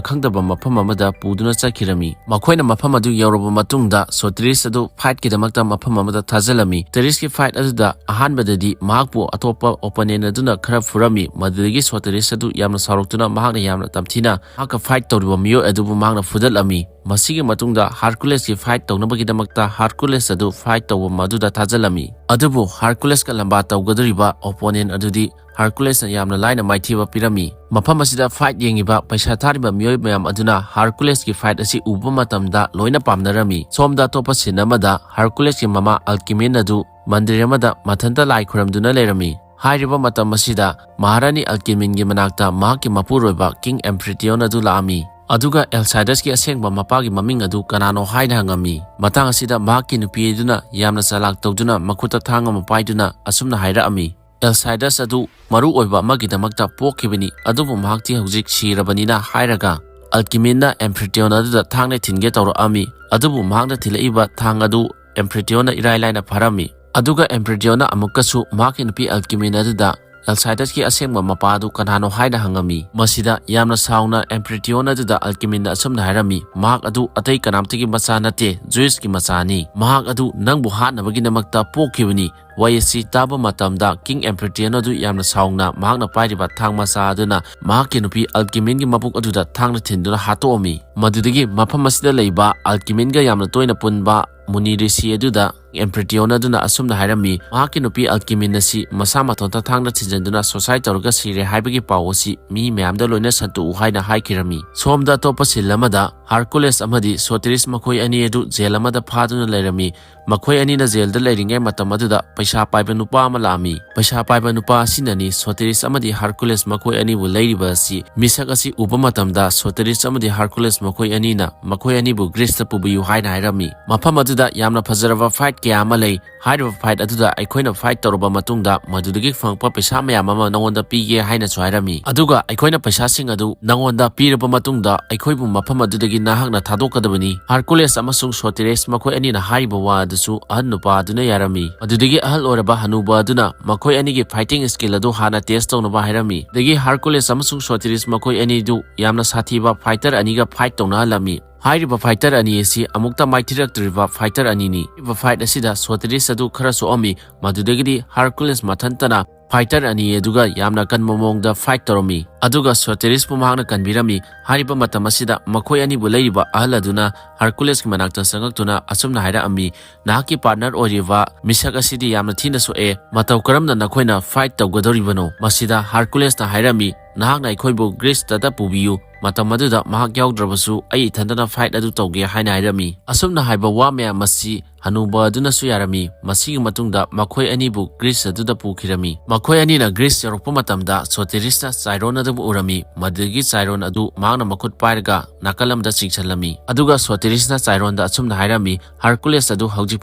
ꯈꯪꯗꯕ ꯃꯐꯝ ꯑꯃꯗ ꯄꯨꯗꯨꯅ ꯆꯠꯈꯤꯔꯝꯃꯤ꯫ ꯃꯈꯣꯏꯅ ꯃꯐꯝ ꯑꯗꯨ ꯌꯧꯔꯕ ꯃꯇꯨꯡꯗ ꯁꯣꯇꯤꯔꯤꯁ ꯑꯗꯨ fightꯀꯤꯗꯃꯛꯇ ꯃꯐꯝ ꯑꯃꯗ ꯊꯥꯖꯤꯜꯂꯝꯃꯤ꯫ ꯁꯣꯇꯤꯔꯤꯁꯀꯤ fight ꯑꯗꯨꯗ ꯑꯍꯥꯟꯕꯗꯗꯤ ꯃꯍꯥꯛꯄꯨ ꯑꯇꯣꯞꯄ opponent ꯑꯗꯨꯅ ꯈꯔ ꯐꯨꯔꯝꯃꯤ꯫ ꯃꯗꯨꯗꯒꯤ ꯁꯣꯇꯤꯔꯤꯁ ꯑꯗꯨ ꯌꯥꯝꯅ ꯁꯥꯎꯔꯛꯇꯨꯅ ꯃꯍꯥꯛꯅ ꯌꯥꯝꯅ ꯇꯝꯊꯤꯅ ꯃꯍꯥꯛꯀ fight ꯇꯧꯔꯤꯕ ꯃꯤꯑꯣꯏ ꯑꯗꯨꯕꯨ ꯃꯍꯥꯛꯅ ꯐꯨꯗꯠꯂꯝꯃꯤ꯫ ꯃꯁꯤꯒꯤ ꯃꯇꯨꯡꯗ ꯍꯥꯔꯀꯨꯂꯦꯁꯀꯤ fight ꯇꯧꯅꯕꯒꯤꯗꯃꯛꯇ ꯍꯥꯔꯀꯨꯂꯦꯁ ꯑꯗꯨ fight ꯇꯧꯕ ꯃꯗꯨꯗ ꯊꯥꯖꯤꯜꯂꯝꯃꯤ꯫ ꯑꯗꯨꯕꯨ ꯍꯥꯔꯀꯨꯂꯦꯁꯀ ꯂꯝꯕꯥ ꯇꯧꯒꯗꯧꯔꯤꯕ opponent ꯑꯗꯨꯗꯤ ꯍꯥꯔꯀꯨꯂꯦꯁꯅ ꯌꯥꯝꯅ ꯂꯥꯏꯅ ꯃꯥꯏꯊꯤꯕ ꯄꯤꯔꯝꯃꯤ꯫ ꯃꯐꯝ ꯑꯁꯤꯗ fight ꯌꯦꯡꯉꯤꯕ ꯄꯩꯁꯥ ꯊꯥꯔꯤꯕ ꯃꯤꯑꯣꯏ ꯃꯌꯥꯝ ꯑꯗꯨꯅ ꯍꯥꯔꯀꯨꯂꯦꯁꯀꯤ fight ꯑꯁꯤ ꯎꯕ ꯃꯇꯝꯗ ꯂꯣꯏꯅ ꯄꯥꯝꯅꯔꯝꯃꯤ꯫ ꯁꯣꯝꯗ ꯑꯇꯣꯞꯄ scene ꯑꯃꯗ ꯍꯥꯔꯀꯨꯂꯦꯁꯀꯤ ꯃꯃꯥ ꯑꯜꯀꯤꯃꯤꯟ ꯑꯗꯨ ꯃꯟꯗꯤꯔ ꯑꯃꯗ ꯃꯊꯟꯇ ꯂꯥꯏ ꯈꯨꯔꯝꯗꯨꯅ ꯂꯩꯔꯝꯃꯤ꯫ ꯍꯥꯏꯔꯤꯕ ꯃꯇꯝ ꯑꯁꯤꯗ ꯃꯍꯥꯔꯥꯅꯤ ꯑꯜꯀꯤꯃꯤꯟꯒꯤ ꯃꯅꯥꯛꯇ ꯃꯍꯥꯛꯀꯤ ꯃꯄꯨꯔꯣꯏꯕ King Amphitryon ꯑꯗꯨ ꯂꯥꯛꯑꯝꯃꯤ꯫ ꯑꯗꯨꯒ ꯑꯦꯜꯁꯥꯏꯗꯁꯀꯤ ꯑꯁꯦꯡꯕ ꯃꯄꯥꯒꯤ ꯃꯃꯤꯡ ꯑꯗꯨ ꯀꯅꯥꯅꯣ ꯍꯥꯏꯅ ꯍꯪꯉꯝꯃꯤ꯫ ꯃꯇꯥꯡ ꯑꯁꯤꯗ ꯃꯍꯥꯛꯀꯤ ꯅꯨꯄꯤ ꯑꯗꯨꯅ ꯌꯥꯝꯅ ꯆꯂꯥꯛ ꯇꯧꯗꯨꯅ ꯃꯈꯨꯠꯇ ꯊꯥꯡ ꯑꯃ ꯄꯥꯏꯗꯨꯅ ꯑꯁꯨꯝꯅ ꯍꯥꯏꯔꯛꯑꯝꯃꯤ, "ꯑꯦꯜꯁꯥꯏꯗꯁ ꯑꯗꯨ ꯃꯔꯨ ꯑꯣꯏꯕ ꯑꯃꯒꯤꯗꯃꯛꯇ ꯄꯣꯛꯈꯤꯕꯅꯤ, ꯑꯗꯨꯕꯨ ꯃꯍꯥꯛꯇꯤ ꯍꯧꯖꯤꯛ ꯁꯤꯔꯕꯅꯤꯅ" ꯍꯥꯏꯔꯒ ꯑꯜꯀꯤꯃꯤꯟꯅ ꯑꯦꯝꯐ꯭ꯔꯤꯇꯤꯌꯣꯟ ꯑꯗꯨꯗ ꯊꯥꯡꯅ ꯊꯤꯟꯒꯦ ꯇꯧꯔꯛꯑꯝꯃꯤ꯫ ꯑꯗꯨꯕꯨ ꯃꯍꯥꯛꯅ ꯊꯤꯜꯂꯛꯏꯕ ꯊꯥꯡ ꯑꯗꯨ ꯑꯦꯝꯐ꯭ꯔꯤꯇꯤꯌꯣꯟꯅ ꯏꯔꯥꯏ ꯂꯥꯏꯅ ꯐꯥꯔꯝꯃꯤ꯫ ꯑꯗꯨꯒ ꯑꯦꯝꯐ꯭ꯔꯤꯇꯤꯌꯣꯟꯅ ꯑꯃꯨꯛꯀꯁꯨ ꯃꯍꯥꯛꯀꯤ ꯅꯨꯄꯤ ꯑꯜꯀꯤꯃꯤꯟ ꯑꯗꯨꯗ ꯑꯦꯜꯁꯥꯏꯗꯁꯀꯤ ꯑꯁꯦꯡꯕ ꯃꯄꯥ ꯑꯗꯨ ꯀꯅꯥꯅꯣ ꯍꯥꯏꯅ ꯍꯪꯉꯝꯃꯤ꯫ ꯃꯁꯤꯗ ꯌꯥꯝꯅ ꯁꯥꯎꯅ ꯑꯦꯝꯐ꯭ꯔꯤꯇꯤꯌꯣꯟ ꯑꯗꯨꯗ ꯑꯜꯀꯤꯃꯤꯟꯅ ꯑꯁꯨꯝꯅ ꯍꯥꯏꯔꯝꯃꯤ, "ꯃꯍꯥꯛ ꯑꯗꯨ ꯑꯇꯩ ꯀꯅꯥꯝꯇꯒꯤ ꯃꯆꯥ ꯅꯠꯇꯦ, ꯖꯨꯏꯁꯀꯤ ꯃꯆꯥꯅꯤ꯫ ꯃꯍꯥꯛ ꯑꯗꯨ ꯅꯪꯕꯨ ꯍꯥꯠꯅꯕꯒꯤꯗꯃꯛꯇ ꯄꯣꯛꯈꯤꯕꯅꯤ"꯫ ꯋꯥꯍꯩ ꯑꯁꯤ ꯇꯥꯕ ꯃꯇꯝꯗ King Amphitryon ꯑꯗꯨ ꯌꯥꯝꯅ ꯁꯥꯎꯅ ꯃꯍꯥꯛꯅ ꯄꯥꯏꯔꯤꯕ ꯊꯥꯡ ꯃꯆꯥ ꯑꯗꯨꯅ ꯃꯍꯥꯛꯀꯤ ꯅꯨꯄꯤ ꯑꯜꯀꯤꯃꯤꯟꯒꯤ ꯃꯕꯨꯛ ꯑꯗꯨꯗ ꯊꯥꯡꯅ ꯊꯤꯟꯗꯨꯅ ꯍꯥꯠꯇꯣꯛꯑꯝꯃꯤ꯫ ꯃꯗꯨꯗꯒꯤ ꯃꯐꯝ ꯑꯁꯤꯗ ꯂꯩꯕ ꯑꯜꯀꯤꯃꯤꯟꯒ ꯌꯥꯝꯅ ꯇꯣꯏꯅ ꯄꯨꯟꯕ ꯃꯨꯅꯤ ꯔꯤꯁꯤ ꯑꯗꯨꯗ ꯑꯦꯝꯐ꯭ꯔꯤꯇꯤꯌꯣꯟ ꯑꯗꯨꯅ ꯑꯁꯨꯝꯅ ꯍꯥꯏꯔꯝꯃꯤ, "ꯃꯍꯥꯛꯀꯤ ꯅꯨꯄꯤ ꯑꯜꯀꯤꯃꯤꯟ ꯑꯁꯤ ꯃꯁꯥ ꯃꯇꯣꯟꯇ ꯊꯥꯡꯅ ꯊꯤꯟꯖꯤꯟꯗꯨꯅ suicide ꯇꯧꯔꯒ ꯁꯤꯔꯦ ꯍꯥꯏꯕꯒꯤ ꯄꯥꯎ ꯑꯁꯤ ꯃꯤ ꯃꯌꯥꯝꯗ ꯂꯣꯏꯅ ꯁꯟꯇꯣꯛꯎ" ꯍꯥꯏꯅ ꯍꯥꯏꯈꯤꯔꯝꯃꯤ꯫ ꯁꯣꯝꯗ ꯑꯇꯣꯞꯄ scene ꯑꯃꯗ ꯍꯥꯔꯀꯨꯂꯦꯁ ꯑꯃꯗꯤ ꯁꯣꯇꯤꯔꯤꯁ ꯃꯈꯣꯏ ꯑꯅꯤ ꯑꯗꯨ ꯖꯦꯜ ꯑꯃꯗ ꯐꯥꯗꯨꯅ ꯂꯩꯔꯝꯃꯤ꯫ ꯃꯈꯣꯏ ꯑꯅꯤꯅ ꯖꯦꯜꯗ ꯂꯩꯔꯤꯉꯩ ꯃꯇꯝ ꯑꯗꯨꯗ ꯄꯩꯁꯥ ꯄꯥꯏꯕ ꯅꯨꯄꯥ ꯑꯃ ꯂꯥꯛꯑꯝꯃꯤ꯫ ꯄꯩꯁꯥ ꯄꯥꯏꯕ ꯅꯨꯄꯥ ꯑꯁꯤꯅꯅꯤ ꯁꯣꯇꯤꯔꯤꯁ ꯑꯃꯗꯤ ꯍꯥꯔꯀꯨꯂꯦꯁ ꯃꯈꯣꯏ ꯑꯅꯤꯕꯨ ꯂꯩꯔꯤꯕ ꯑꯁꯤ꯫ ꯃꯤꯁꯛ ꯑꯁꯤ ꯎꯕ ꯃꯇꯝꯗ ꯁꯣꯇꯤꯔꯤꯁ ꯑꯃꯗꯤ ꯍꯥꯔꯀꯨꯂꯦꯁ ꯃꯈꯣꯏ ꯑꯅꯤꯅ ꯃꯈꯣꯏ ꯑꯅꯤꯕꯨ ꯒ꯭ꯔꯤꯁꯇ ꯄꯨꯕꯤꯌꯨ ꯍꯥꯏꯅ ꯍꯥꯏꯔꯝꯃꯤ꯫ ꯃꯐꯝ ꯑꯗꯨꯗ ꯌꯥꯝꯅ ꯐꯖꯔꯕ fight ꯀꯌꯥ ꯑꯃ ꯂꯩ꯫ ꯍꯥꯏꯔꯤꯕ fight ꯑꯗꯨꯗ ꯑꯩꯈꯣꯏꯅ fight ꯇꯧꯔꯕ ꯃꯇꯨꯡꯗ ꯃꯗꯨꯗꯒꯤ ꯐꯪꯉꯛꯄ ꯄꯩꯁꯥ ꯃꯌꯥꯝ ꯑꯃ ꯅꯉꯣꯟꯗ ꯄꯤꯒꯦ ꯍꯥꯏꯅꯁꯨ ꯍꯥꯏꯔꯝꯃꯤ꯫ ꯑꯗꯨꯒ ꯑꯩꯈꯣꯏꯅ ꯄꯩꯁꯥꯁꯤꯡ ꯑꯗꯨ ꯅꯉꯣꯟꯗ ꯄꯤꯔꯕ ꯃꯇꯨꯡꯗ ꯑꯩꯈꯣꯏꯕꯨ ꯃꯐꯝ ꯑꯗꯨꯗꯒꯤ ꯅꯍꯥꯛꯅ ꯊꯥꯗꯣꯛꯀꯗꯕꯅꯤ꯫ ꯍꯔꯀꯨꯂꯦꯁ ꯑꯃꯁꯨꯡ ꯁꯣꯇꯤꯔꯦꯁ ꯃꯈꯣꯏ ꯑꯅꯤꯅ ꯍꯥꯏꯔꯤꯕ ꯋꯥ ꯑꯗꯨꯁꯨ ꯑꯍꯜ ꯅꯨꯄꯥ ꯑꯗꯨꯅ ꯌꯥꯔꯝꯃꯤ꯫ ꯃꯗꯨꯗꯒꯤ ꯑꯍꯜ ꯑꯣꯏꯔꯕ ꯍꯅꯨꯕ ꯑꯗꯨꯅ ꯃꯈꯣꯏ ꯑꯅꯤꯒꯤ fighting skill ꯑꯗꯨ ꯍꯥꯟꯅ test ꯇꯧꯅꯕ ꯍꯥꯏꯔꯝꯃꯤ꯫ ꯑꯗꯒꯤ ꯍꯔꯀꯨꯂꯦꯁ ꯑꯃꯁꯨꯡ ꯁꯣꯇꯤꯔꯦꯁ ꯃꯈꯣꯏ ꯑꯅꯤꯗꯨ ꯌꯥꯝꯅ ꯁꯥꯊꯤꯕ fighter ꯑꯅꯤꯒ fight ꯇꯧꯅꯍꯜꯂꯝꯃꯤ꯫ ꯍꯥꯏꯔꯤꯕ fighter ꯑꯅꯤ ꯑꯁꯤ ꯑꯃꯨꯛꯇ ꯃꯥꯏꯊꯤꯔꯛꯇ꯭ꯔꯤꯕ fighter ꯑꯅꯤꯅꯤ꯫ ꯍꯥꯏꯔꯤꯕ fight ꯑꯁꯤꯗ ꯁꯣꯇꯤꯔꯦꯁ ꯑꯗꯨ ꯈꯔ ꯁꯣꯛꯑꯝꯃꯤ꯫ ꯃꯗꯨꯗꯒꯤꯗꯤ ꯍꯔꯀꯨꯂꯦꯁ ꯃꯊꯟꯇꯅ fighter ꯑꯅꯤ ꯑꯗꯨꯒ ꯌꯥꯝꯅ ꯀꯟꯕ ꯃꯑꯣꯡꯗ fight ꯇꯧꯔꯝꯃꯤ꯫ ꯑꯗꯨꯒ ꯁꯣꯇꯤꯔꯦꯁꯄꯨ ꯃꯍꯥꯛꯅ ꯀꯟꯕꯤꯔꯝꯃꯤ꯫ ꯍꯥꯏꯔꯤꯕ ꯃꯇꯝ ꯑꯁꯤꯗ ꯃꯈꯣꯏ ꯑꯅꯤꯕꯨ ꯂꯩꯔꯤꯕ ꯑꯍꯜ ꯑꯗꯨꯅ ꯍꯔꯀꯨꯂꯦꯁꯀꯤ ꯃꯅꯥꯛꯇ ꯆꯪꯉꯛꯇꯨꯅ ꯑꯁꯨꯝꯅ ꯍꯥꯏꯔꯛꯑꯝꯃꯤ, "ꯅꯍꯥꯛꯀꯤ partner ꯑꯣꯏꯔꯤꯕ ꯃꯤꯁꯛ ꯑꯁꯤꯗꯤ ꯌꯥꯝꯅ ꯊꯤꯅ ꯁꯣꯛꯑꯦ꯫ ꯃꯇꯧ ꯀꯔꯝꯅ ꯅꯈꯣꯏꯅ fight ꯇꯧꯒꯗꯧꯔꯤꯕꯅꯣ?" ꯃꯁꯤꯗ ꯍꯔꯀꯨꯂꯦꯁꯅ ꯍꯥꯏꯔꯝꯃꯤ, "ꯅꯍꯥꯛꯅ ꯑꯩꯈꯣꯏꯕꯨ ꯒ꯭ꯔꯤꯁꯇꯗ ꯄꯨꯕꯤꯌꯨ꯫ ꯃꯇꯝ ꯑꯗꯨꯗ ꯃꯍꯥꯛ ꯌꯥꯎꯗ꯭ꯔꯕꯁꯨ ꯑꯩ ꯏꯊꯟꯇꯅ fight ꯑꯗꯨ ꯇꯧꯒꯦ" ꯍꯥꯏꯅ ꯍꯥꯏꯔꯝꯃꯤ꯫ ꯑꯁꯨꯝꯅ ꯍꯥꯏꯕ ꯋꯥ ꯃꯌꯥꯝ ꯑꯁꯤ ꯍꯅꯨꯕ ꯑꯗꯨꯅꯁꯨ ꯌꯥꯔꯝꯃꯤ꯫ ꯃꯁꯤꯒꯤ ꯃꯇꯨꯡꯗ ꯃꯈꯣꯏ ꯑꯅꯤꯕꯨ ꯒ꯭ꯔꯤꯁ ꯑꯗꯨꯗ ꯄꯨꯈꯤꯔꯝꯃꯤ꯫ ꯃꯈꯣꯏ ꯑꯅꯤꯅ ꯒ꯭ꯔꯤꯁ ꯌꯧꯔꯛꯄ ꯃꯇꯝꯗ ꯁꯣꯇꯤꯔꯤꯁꯅ ꯆꯥꯏꯔꯣꯟ ꯑꯗꯨꯕꯨ ꯎꯔꯝꯃꯤ꯫ ꯃꯗꯨꯗꯒꯤ ꯆꯥꯏꯔꯣꯟ ꯑꯗꯨ ꯃꯍꯥꯛꯅ ꯃꯈꯨꯠ ꯄꯥꯏꯔꯒ ꯅꯥꯀꯜ ꯑꯃꯗ ꯆꯤꯡꯁꯤꯜꯂꯝꯃꯤ꯫ ꯑꯗꯨꯒ ꯁꯣꯇꯤꯔꯤꯁꯅ ꯆꯥꯏꯔꯣꯟꯗ ꯑꯁꯨꯝꯅ ꯍꯥꯏꯔꯝꯃꯤ, "ꯍꯔꯀꯨꯂꯦꯁ ꯑꯗꯨ ꯍꯧꯖꯤꯛ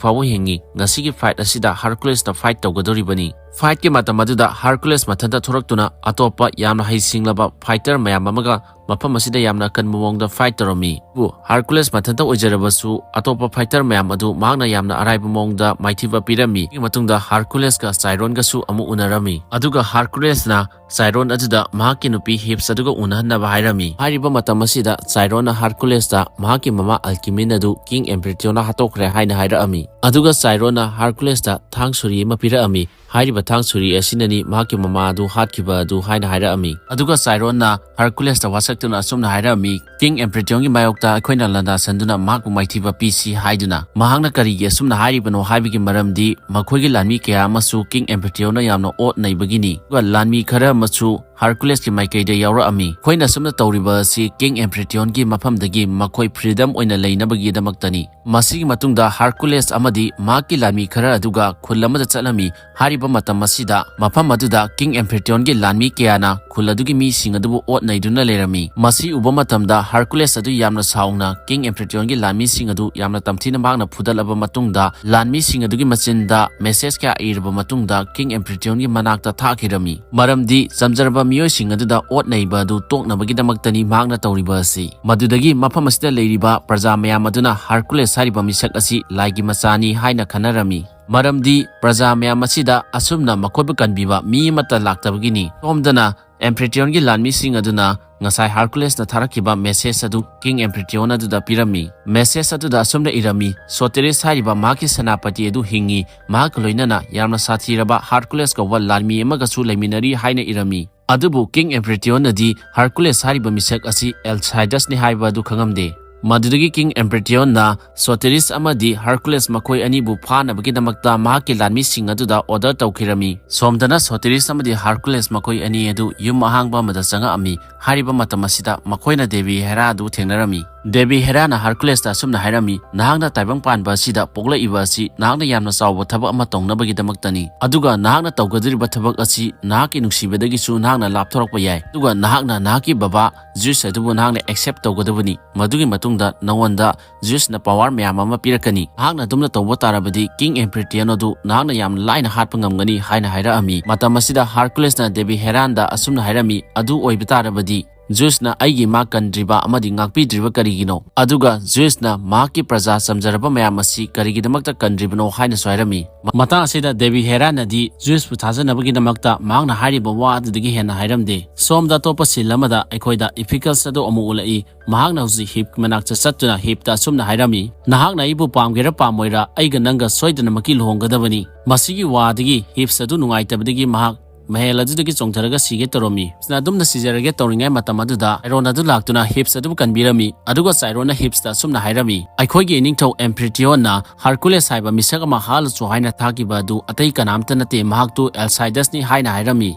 ꯐꯥꯎꯕ ꯍꯤꯡꯉꯤ꯫ ꯉꯁꯤꯒꯤ fight ꯑꯁꯤꯗ ꯍꯔꯀꯨꯂꯦꯁꯅ fight ꯇꯧꯒꯗꯧꯔꯤꯕꯅꯤ꯫" Fightꯀꯤ ꯃꯇꯝ ꯑꯗꯨꯗ ꯍꯔꯀꯨꯂꯦꯁ ꯃꯊꯟꯇ ꯊꯣꯔꯛꯇꯨꯅ ꯑꯇꯣꯞꯄ ꯌꯥꯝꯅ ꯍꯩꯁꯤꯡꯂꯕ fighter ꯃꯌꯥꯝ ꯑꯃꯒ ꯃꯐꯝ ꯑꯁꯤꯗ ꯌꯥꯝꯅ ꯀꯟꯕ ꯃꯑꯣꯡꯗ fight ꯇꯧꯔꯝꯃꯤ꯫ ꯑꯗꯨꯕꯨ ꯍꯔꯀꯨꯂꯦꯁ ꯃꯊꯟꯇ ꯑꯣꯏꯖꯔꯕꯁꯨ ꯑꯇꯣꯞꯄ fighter ꯃꯌꯥꯝ ꯑꯗꯨ ꯃꯍꯥꯛꯅ ꯌꯥꯝꯅ ꯑꯔꯥꯏꯕ ꯃꯑꯣꯡꯗ ꯃꯥꯏꯊꯤꯕ ꯄꯤꯔꯝꯃꯤ꯫ ꯁꯤꯒꯤ ꯃꯇꯨꯡꯗ ꯍꯔꯀꯨꯂꯦꯁꯀ ꯆꯥꯏꯔꯣꯟꯒꯁꯨ ꯑꯃꯨꯛ ꯎꯅꯔꯝꯃꯤ꯫ ꯑꯗꯨꯒ ꯍꯔꯀꯨꯂꯦꯁꯅ ꯆꯥꯏꯔꯣꯟ ꯑꯗꯨꯗ ꯃꯍꯥꯛꯀꯤ ꯅꯨꯄꯤ ꯍꯤꯞꯁ ꯑꯗꯨꯒ ꯎꯅꯍꯟꯅꯕ ꯍꯥꯏꯔꯝꯃꯤ꯫ ꯍꯥꯏꯔꯤꯕ ꯃꯇꯝ ꯑꯁꯤꯗ ꯆꯥꯏꯔꯣꯟꯅ ꯍꯔꯀꯨꯂꯦꯁꯇ ꯃꯍꯥꯛꯀꯤ ꯃꯃꯥ ꯑꯜꯀꯤꯃꯤꯟ ꯑꯗꯨ ꯀꯤꯡ ꯑꯦꯝꯕ꯭ꯔꯤꯇꯤꯌꯣꯅ ꯍꯥꯠꯇꯣꯛꯈ꯭ꯔꯦ ꯍꯥꯏꯅ ꯍꯥꯏꯔꯛꯑꯝꯃꯤ꯫ ꯑꯗꯨꯒ ꯆꯥꯏꯔꯣꯟꯅ ꯍꯔꯀꯨꯂꯦꯁꯇ ꯊꯥꯡ ꯁꯨꯔꯤ ꯑꯃ ꯄꯤꯔꯛꯑꯝꯃꯤ꯫ ꯍꯥꯏꯔꯤꯕ ꯊꯥꯡ ꯁꯨꯔꯤ ꯑꯁꯤꯅꯅꯤ ꯃꯍꯥꯛꯀꯤ ꯃꯃꯥ ꯑꯗꯨ ꯍꯥꯠꯈꯤꯕ ꯑꯗꯨ ꯍꯥꯏꯅ ꯍꯥꯏꯔꯛꯑꯝꯃꯤ꯫ ꯑꯗꯨꯒ ꯆꯥꯏꯔꯣꯟꯅ ꯍꯔꯀꯨꯂꯦꯁꯇ ꯋꯥꯁꯛꯇꯨꯅ ꯑꯁꯨꯝꯅ ꯍꯥꯏꯔꯛꯑꯝꯃꯤ, "ꯀꯤꯡ ꯑꯦꯝꯕ꯭ꯔꯤꯇꯤꯌꯣꯟꯒꯤ ꯃꯥꯌꯣꯛꯇ ꯑꯩꯈꯣꯏꯅ ꯂꯥꯟꯗꯥꯁꯟꯗꯨꯅ ꯃꯍꯥꯛꯄꯨ ꯃꯥꯏꯊꯤꯕ ꯄꯤꯁꯤ" ꯍꯥꯏꯗꯨꯅ꯫ ꯃꯍꯥꯛꯅ ꯀꯔꯤꯒꯤ ꯑꯁꯨꯝꯅ ꯍꯥꯏꯔꯤꯕꯅꯣ ꯍꯥꯏꯕꯒꯤ ꯃꯔꯝꯗꯤ ꯃꯈꯣꯏꯒꯤ ꯂꯥꯟꯃꯤ ꯀꯌꯥ ꯑꯃꯁꯨ ꯀꯤꯡ ꯑꯦꯝꯕ꯭ꯔꯤꯇꯤꯌꯣꯅ ꯌꯥꯝꯅ ꯑꯣꯠ ꯅꯩꯕꯒꯤꯅꯤ꯫ ꯑꯗꯨꯒ ꯂꯥꯟꯃꯤ ꯈꯔ ꯑꯃꯁꯨ ꯍꯔꯀꯨꯂꯦꯁꯀꯤ ꯃꯥꯏꯀꯩꯗ ꯌꯥꯎꯔꯛꯑꯝꯃꯤ꯫ ꯑꯩꯈꯣꯏꯅ ꯑꯁꯨꯝꯅ ꯇꯧꯔꯤꯕ ꯑꯁꯤ ꯀꯤꯡ ꯑꯦꯝꯐ꯭ꯔꯤꯇꯤꯌꯣꯟꯒꯤ ꯃꯐꯝꯗꯒꯤ ꯃꯈꯣꯏ ꯐ꯭ꯔꯤꯗꯝ ꯑꯣꯏꯅ ꯂꯩꯅꯕꯒꯤꯗꯃꯛꯇꯅꯤ꯫ ꯃꯁꯤꯒꯤ ꯃꯇꯨꯡꯗ ꯍꯔꯀꯨꯂꯦꯁ ꯑꯃꯗꯤ ꯃꯍꯥꯛꯀꯤ ꯂꯥꯟꯃꯤ ꯈꯔ ꯑꯗꯨꯒ ꯈꯨꯜ ꯑꯃꯗ ꯆꯠꯂꯝꯃꯤ꯫ ꯍꯥꯏꯔꯤꯕ ꯃꯇꯝ ꯑꯁꯤꯗ ꯃꯐꯝ ꯑꯗꯨꯗ ꯀꯤꯡ ꯑꯦꯝꯐ꯭ꯔꯤꯇꯤꯌꯣꯟꯒꯤ ꯂꯥꯟꯃꯤ ꯀꯌꯥꯅ ꯈꯨꯜ ꯑꯗꯨꯒꯤ ꯃꯤꯁꯤꯡ ꯑꯗꯨꯕꯨ ꯑꯣꯠ ꯅꯩꯗꯨꯅ ꯂꯩꯔꯝꯃꯤ꯫ ꯃꯁꯤ ꯎꯕ ꯃꯇꯝꯗ ꯍꯔꯀꯨꯂꯦꯁ ꯑꯗꯨ ꯌꯥꯝꯅ ꯁꯥꯎꯅ ꯀꯤꯡ ꯑꯦꯝꯐ꯭ꯔꯤꯇꯤꯌꯣꯟꯒꯤ ꯂꯥꯟꯃꯤꯁꯤꯡ ꯑꯗꯨ ꯌꯥꯝꯅ ꯇꯝꯊꯤꯅ ꯃꯍꯥꯛꯅ ꯐꯨꯗꯠꯂꯕ ꯃꯇꯨꯡꯗ, ꯂꯥꯟꯃꯤꯁꯤꯡ ꯑꯗꯨꯒꯤ ꯃꯆꯤꯟꯗ ꯃꯦꯁꯦꯖ ꯀꯌꯥ ꯏꯔꯕ ꯃꯇꯨꯡꯗ ꯀꯤꯡ ꯑꯦꯝꯐ꯭ꯔꯤꯇꯤꯌꯣꯟꯒꯤ ꯃꯅꯥꯛꯇ ꯊꯥꯈꯤꯔꯝꯃꯤ꯫ ꯃꯔꯝꯗꯤ ꯆꯝꯖꯔꯕ ꯃꯤꯑꯣꯏꯁꯤꯡ ꯑꯗꯨꯗ ꯑꯣꯠ ꯅꯩꯕ ꯑꯗꯨ ꯇꯣꯛꯅꯕꯒꯤꯗꯃꯛꯇꯅꯤ ꯃꯍꯥꯛꯅ ꯇꯧꯔꯤꯕ ꯑꯁꯤ꯫ ꯃꯗꯨꯗꯒꯤ ꯃꯐꯝ ꯑꯁꯤꯗ ꯂꯩꯔꯤꯕ ꯄ꯭ꯔꯖꯥ ꯃꯌꯥꯝ ꯑꯗꯨꯅ ꯍꯔꯀꯨꯂꯦꯁ ꯍꯥꯏꯔꯤꯕ ꯃꯤꯁꯛ ꯑꯁꯤ ꯂꯥꯏꯒꯤ ꯃꯆꯥꯅꯤ ꯍꯥꯏꯅ ꯈꯟꯅꯔꯝꯃꯤ꯫ ꯃꯔꯝꯗꯤ ꯄ꯭ꯔꯖꯥ ꯃꯌꯥꯝ ꯑꯁꯤꯗ ꯑꯁꯨꯝꯅ ꯃꯈꯣꯏꯕꯨ ꯀꯟꯕꯤꯕ ꯃꯤ ꯑꯃꯠꯇ ꯂꯥꯛꯇꯕꯒꯤꯅꯤ꯫ ꯁꯣꯝꯗꯅ ꯑꯦꯝꯐ꯭ꯔꯤꯇꯤꯌꯣꯟꯒꯤ ꯂꯥꯟꯃꯤꯁꯤꯡ ꯑꯗꯨꯅ ꯉꯁꯥꯏ ꯍꯔꯀꯨꯂꯦꯁꯅ ꯊꯥꯔꯛꯈꯤꯕ ꯃꯦꯁꯦꯖ ꯑꯗꯨ ꯀꯤꯡ ꯑꯦꯝꯐ꯭ꯔꯤꯇꯤꯌꯣꯟ ꯑꯗꯨꯗ ꯄꯤꯔꯝꯃꯤ꯫ ꯃꯦꯁꯦꯖ ꯑꯗꯨꯗ ꯑꯁꯨꯝꯅ ꯏꯔꯝꯃꯤ, "ꯁꯣꯇꯦꯔꯤꯁ ꯍꯥꯏꯔꯤꯕ ꯃꯍꯥꯛꯀꯤ ꯁꯦꯅꯥꯄꯇꯤ ꯑꯗꯨ ꯍꯤꯡꯉꯤ, ꯃꯍꯥꯛꯀ ꯂꯣꯏꯅꯅ ꯌꯥꯝꯅ ꯁꯥꯊꯤꯔꯕ ꯍꯔꯀꯨꯂꯦꯁ ꯀꯧꯕ ꯂꯥꯟꯃꯤ ꯑꯃꯒꯁꯨ ꯂꯩꯃꯤꯟꯅꯔꯤ" ꯍꯥꯏꯅ ꯏꯔꯝꯃꯤ꯫ ꯑꯗꯨꯕꯨ ꯀꯤꯡ ꯑꯦꯝꯐ꯭ꯔꯤꯇꯤꯌꯣꯟꯅꯗꯤ ꯍꯔꯀꯨꯂꯦꯁ ꯍꯥꯏꯔꯤꯕ ꯃꯤꯁꯛ ꯑꯁꯤ ꯑꯦꯜꯁꯥꯏꯗꯁꯅꯤ ꯍꯥꯏꯕ ꯑꯗꯨ ꯈꯪꯉꯝꯗꯦ꯫ ꯃꯗꯨꯗꯒꯤ ꯀꯤꯡ ꯑꯦꯝꯐ꯭ꯔꯤꯇꯤꯌꯣꯟꯅ ꯁꯣꯇꯦꯔꯤꯁ ꯑꯃꯗꯤ ꯍꯔꯀꯨꯂꯦꯁ ꯃꯈꯣꯏ ꯑꯅꯤꯕꯨ ꯐꯥꯅꯕꯒꯤꯗꯃꯛꯇ ꯃꯍꯥꯛꯀꯤ ꯂꯥꯟꯃꯤꯁꯤꯡ ꯑꯗꯨꯗ ꯑꯣꯔꯗꯔ ꯇꯧꯈꯤꯔꯝꯃꯤ꯫ ꯁꯣꯝꯗꯅ ꯁꯣꯇꯦꯔꯤꯁ ꯑꯃꯗꯤ ꯍꯔꯀꯨꯂꯦꯁ ꯃꯈꯣꯏ ꯑꯅꯤ ꯑꯗꯨ ꯌꯨꯝ ꯑꯍꯥꯡꯕ ꯑꯃꯗ ꯆꯪꯉꯛꯑꯝꯃꯤ꯫ ꯍꯥꯏꯔꯤꯕ ꯃꯇꯝ ꯑꯁꯤꯗ ꯃꯈꯣꯏꯅ ꯗꯦꯕꯤ ꯍꯦꯔꯥ ꯑꯗꯨ ꯊꯦꯡꯅꯔꯝꯃꯤ꯫ ꯗꯦꯕꯤ ꯍꯦꯔꯥꯅ ꯍꯔꯀꯨꯂꯦꯁꯇ ꯑꯁꯨꯝꯅ ꯍꯥꯏꯔꯝꯃꯤ, "ꯅꯍꯥꯛꯅ ꯇꯥꯏꯕꯪ ꯄꯥꯟꯕ ꯑꯁꯤꯗ ꯄꯣꯛꯂꯛꯏꯕ ꯑꯁꯤ ꯅꯍꯥꯛꯅ ꯌꯥꯝꯅ ꯆꯥꯎꯕ ꯊꯕꯛ ꯑꯃ ꯇꯧꯅꯕꯒꯤꯗꯃꯛꯇꯅꯤ꯫ ꯑꯗꯨꯒ ꯅꯍꯥꯛꯅ ꯇꯧꯒꯗꯧꯔꯤꯕ ꯊꯕꯛ ꯑꯁꯤ ꯅꯍꯥꯛꯀꯤ ꯅꯨꯡꯁꯤꯕꯗꯒꯤꯁꯨ ꯅꯍꯥꯛꯅ ꯂꯥꯞꯊꯣꯔꯛꯄ ꯌꯥꯏ꯫ ꯑꯗꯨꯒ ꯅꯍꯥꯛꯅ ꯅꯍꯥꯛꯀꯤ ꯕꯕꯥ ꯖ꯭ꯌꯨꯁ ꯑꯗꯨꯕꯨ ꯅꯍꯥꯛꯅ ꯑꯦꯛꯁꯦꯞ ꯇꯧꯒꯗꯕꯅꯤ꯫ ꯃꯗꯨꯒꯤ ꯃꯇꯨꯡꯗ ꯅꯉꯣꯟꯗ ꯖ꯭ꯌꯨꯁꯅ ꯄꯋꯥꯔ ꯃꯌꯥꯝ ꯑꯃ ꯄꯤꯔꯛꯀꯅꯤ꯫ ꯅꯍꯥꯛꯅ ꯑꯗꯨꯝꯅ ꯇꯧꯕ ꯇꯥꯔꯕꯗꯤ ꯀꯤꯡ ꯑꯦꯝꯐ꯭ꯔꯤꯇꯤꯌꯟ ꯑꯗꯨ ꯅꯍꯥꯛꯅ ꯌꯥꯝꯅ ꯂꯥꯏꯅ ꯍꯥꯠꯄ ꯉꯝꯒꯅꯤ" ꯍꯥꯏꯅ ꯍꯥꯏꯔꯛꯑꯝꯃꯤ꯫ ꯃꯇꯝ ꯑꯁꯤꯗ ꯍꯔꯀꯨꯂꯦꯁꯅ ꯗꯦꯕꯤ ꯍꯦꯔꯥꯟꯗ ꯑꯁꯨꯝꯅ ꯍꯥꯏꯔꯝꯃꯤ, "ꯑꯗꯨ ꯑꯣꯏꯕ ꯇꯥꯔꯕꯗꯤ ꯖ꯭ꯌꯨꯁꯅ ꯑꯩꯒꯤ ꯏꯃꯥ ꯀꯟꯗ꯭ꯔꯤꯕ ꯑꯃꯗꯤ ꯉꯥꯛꯄꯤꯗ꯭ꯔꯤꯕ ꯀꯔꯤꯒꯤꯅꯣ? ꯑꯗꯨꯒ ꯖ꯭ꯌꯨꯁꯅ ꯃꯍꯥꯛꯀꯤ ꯄ꯭ꯔꯖꯥ ꯆꯝꯖꯔꯕ ꯃꯌꯥꯝ ꯑꯁꯤ ꯀꯔꯤꯒꯤꯗꯃꯛꯇ ꯀꯟꯗ꯭ꯔꯤꯕꯅꯣ?" ꯍꯥꯏꯅꯁꯨ ꯍꯥꯏꯔꯝꯃꯤ꯫ ꯃ-, ꯃꯇꯥꯡ ꯑꯁꯤꯗ ꯗꯦꯕꯤ ꯍꯦꯔꯥꯅꯗꯤ ꯖ꯭ꯌꯨꯁꯄꯨ ꯊꯥꯖꯅꯕꯒꯤꯗꯃꯛꯇ ꯃꯍꯥꯛꯅ ꯍꯥꯏꯔꯤꯕ ꯋꯥ ꯑꯗꯨꯗꯒꯤ ꯍꯦꯟꯅ ꯍꯥꯏꯔꯝꯗꯦ꯫ ꯁꯣꯝꯗ ꯑꯇꯣꯞꯄ ꯁꯤꯟ ꯑꯃꯗ ꯑꯩꯈꯣꯏꯗ ꯏꯐꯤꯀꯁ ꯑꯗꯨ ꯑꯃꯨꯛ ꯎꯠꯂꯛꯏ꯫ ꯃꯍꯥꯛꯅ ꯍꯧꯖꯤꯛ ꯍꯤꯞꯀꯤ ꯃꯅꯥꯛꯇ ꯆꯠꯇꯨꯅ ꯍꯤꯞꯇ ꯑꯁꯨꯝꯅ ꯍꯥꯏꯔꯝꯃꯤ, "ꯅꯍꯥꯛꯅ ꯑꯩꯕꯨ ꯄꯥꯝꯒꯦꯔꯥ ꯄꯥꯝꯃꯣꯏꯔꯥ, ꯑꯩꯒ ꯅꯪꯒ ꯁꯣꯏꯗꯅꯃꯛꯀꯤ ꯂꯨꯍꯣꯡꯒꯗꯕꯅꯤ꯫" ꯃꯁꯤꯒꯤ ꯋꯥꯗꯒꯤ ꯍꯤꯞꯁ ꯑꯗꯨ ꯅꯨꯡꯉꯥꯏꯇꯕꯗꯒꯤ ꯃꯍꯥꯛ ꯃꯍꯦꯜ ꯑꯗꯨꯗꯒꯤ ꯆꯣꯡꯊꯔꯒ ꯁꯤꯒꯦ ꯇꯧꯔꯝꯃꯤ꯫ ꯍꯤꯞꯁꯅ ꯑꯗꯨꯝꯅ ꯁꯤꯖꯔꯒꯦ ꯇꯧꯔꯤꯉꯩ ꯃꯇꯝ ꯑꯗꯨꯗ ꯆꯥꯏꯔꯣꯟ ꯑꯗꯨ ꯂꯥꯛꯇꯨꯅ ꯍꯤꯞꯁ ꯑꯗꯨꯕꯨ ꯀꯟꯕꯤꯔꯝꯃꯤ, ꯑꯗꯨꯒ ꯆꯥꯏꯔꯣꯟꯅ ꯍꯤꯞꯁꯇ ꯑꯁꯨꯝꯅ ꯍꯥꯏꯔꯝꯃꯤ, "ꯑꯩꯈꯣꯏꯒꯤ ꯏꯅꯤꯡꯊꯧ ꯑꯦꯝꯄ꯭ꯔꯤꯇꯤꯌꯣꯟꯅ ꯍꯥꯔꯀꯨꯂꯦꯁ ꯍꯥꯏꯕ ꯃꯤꯁꯛ ꯑꯃ ꯍꯥꯠꯂꯁꯨ ꯍꯥꯏꯅ ꯊꯥꯈꯤꯕ ꯑꯗꯨ ꯑꯇꯩ ꯀꯅꯥꯝꯇ ꯅꯠꯇꯦ, ꯃꯍꯥꯛꯇꯨ ꯑꯦꯜꯁꯥꯏꯗꯁꯅꯤ" ꯍꯥꯏꯅ ꯍꯥꯏꯔꯝꯃꯤ꯫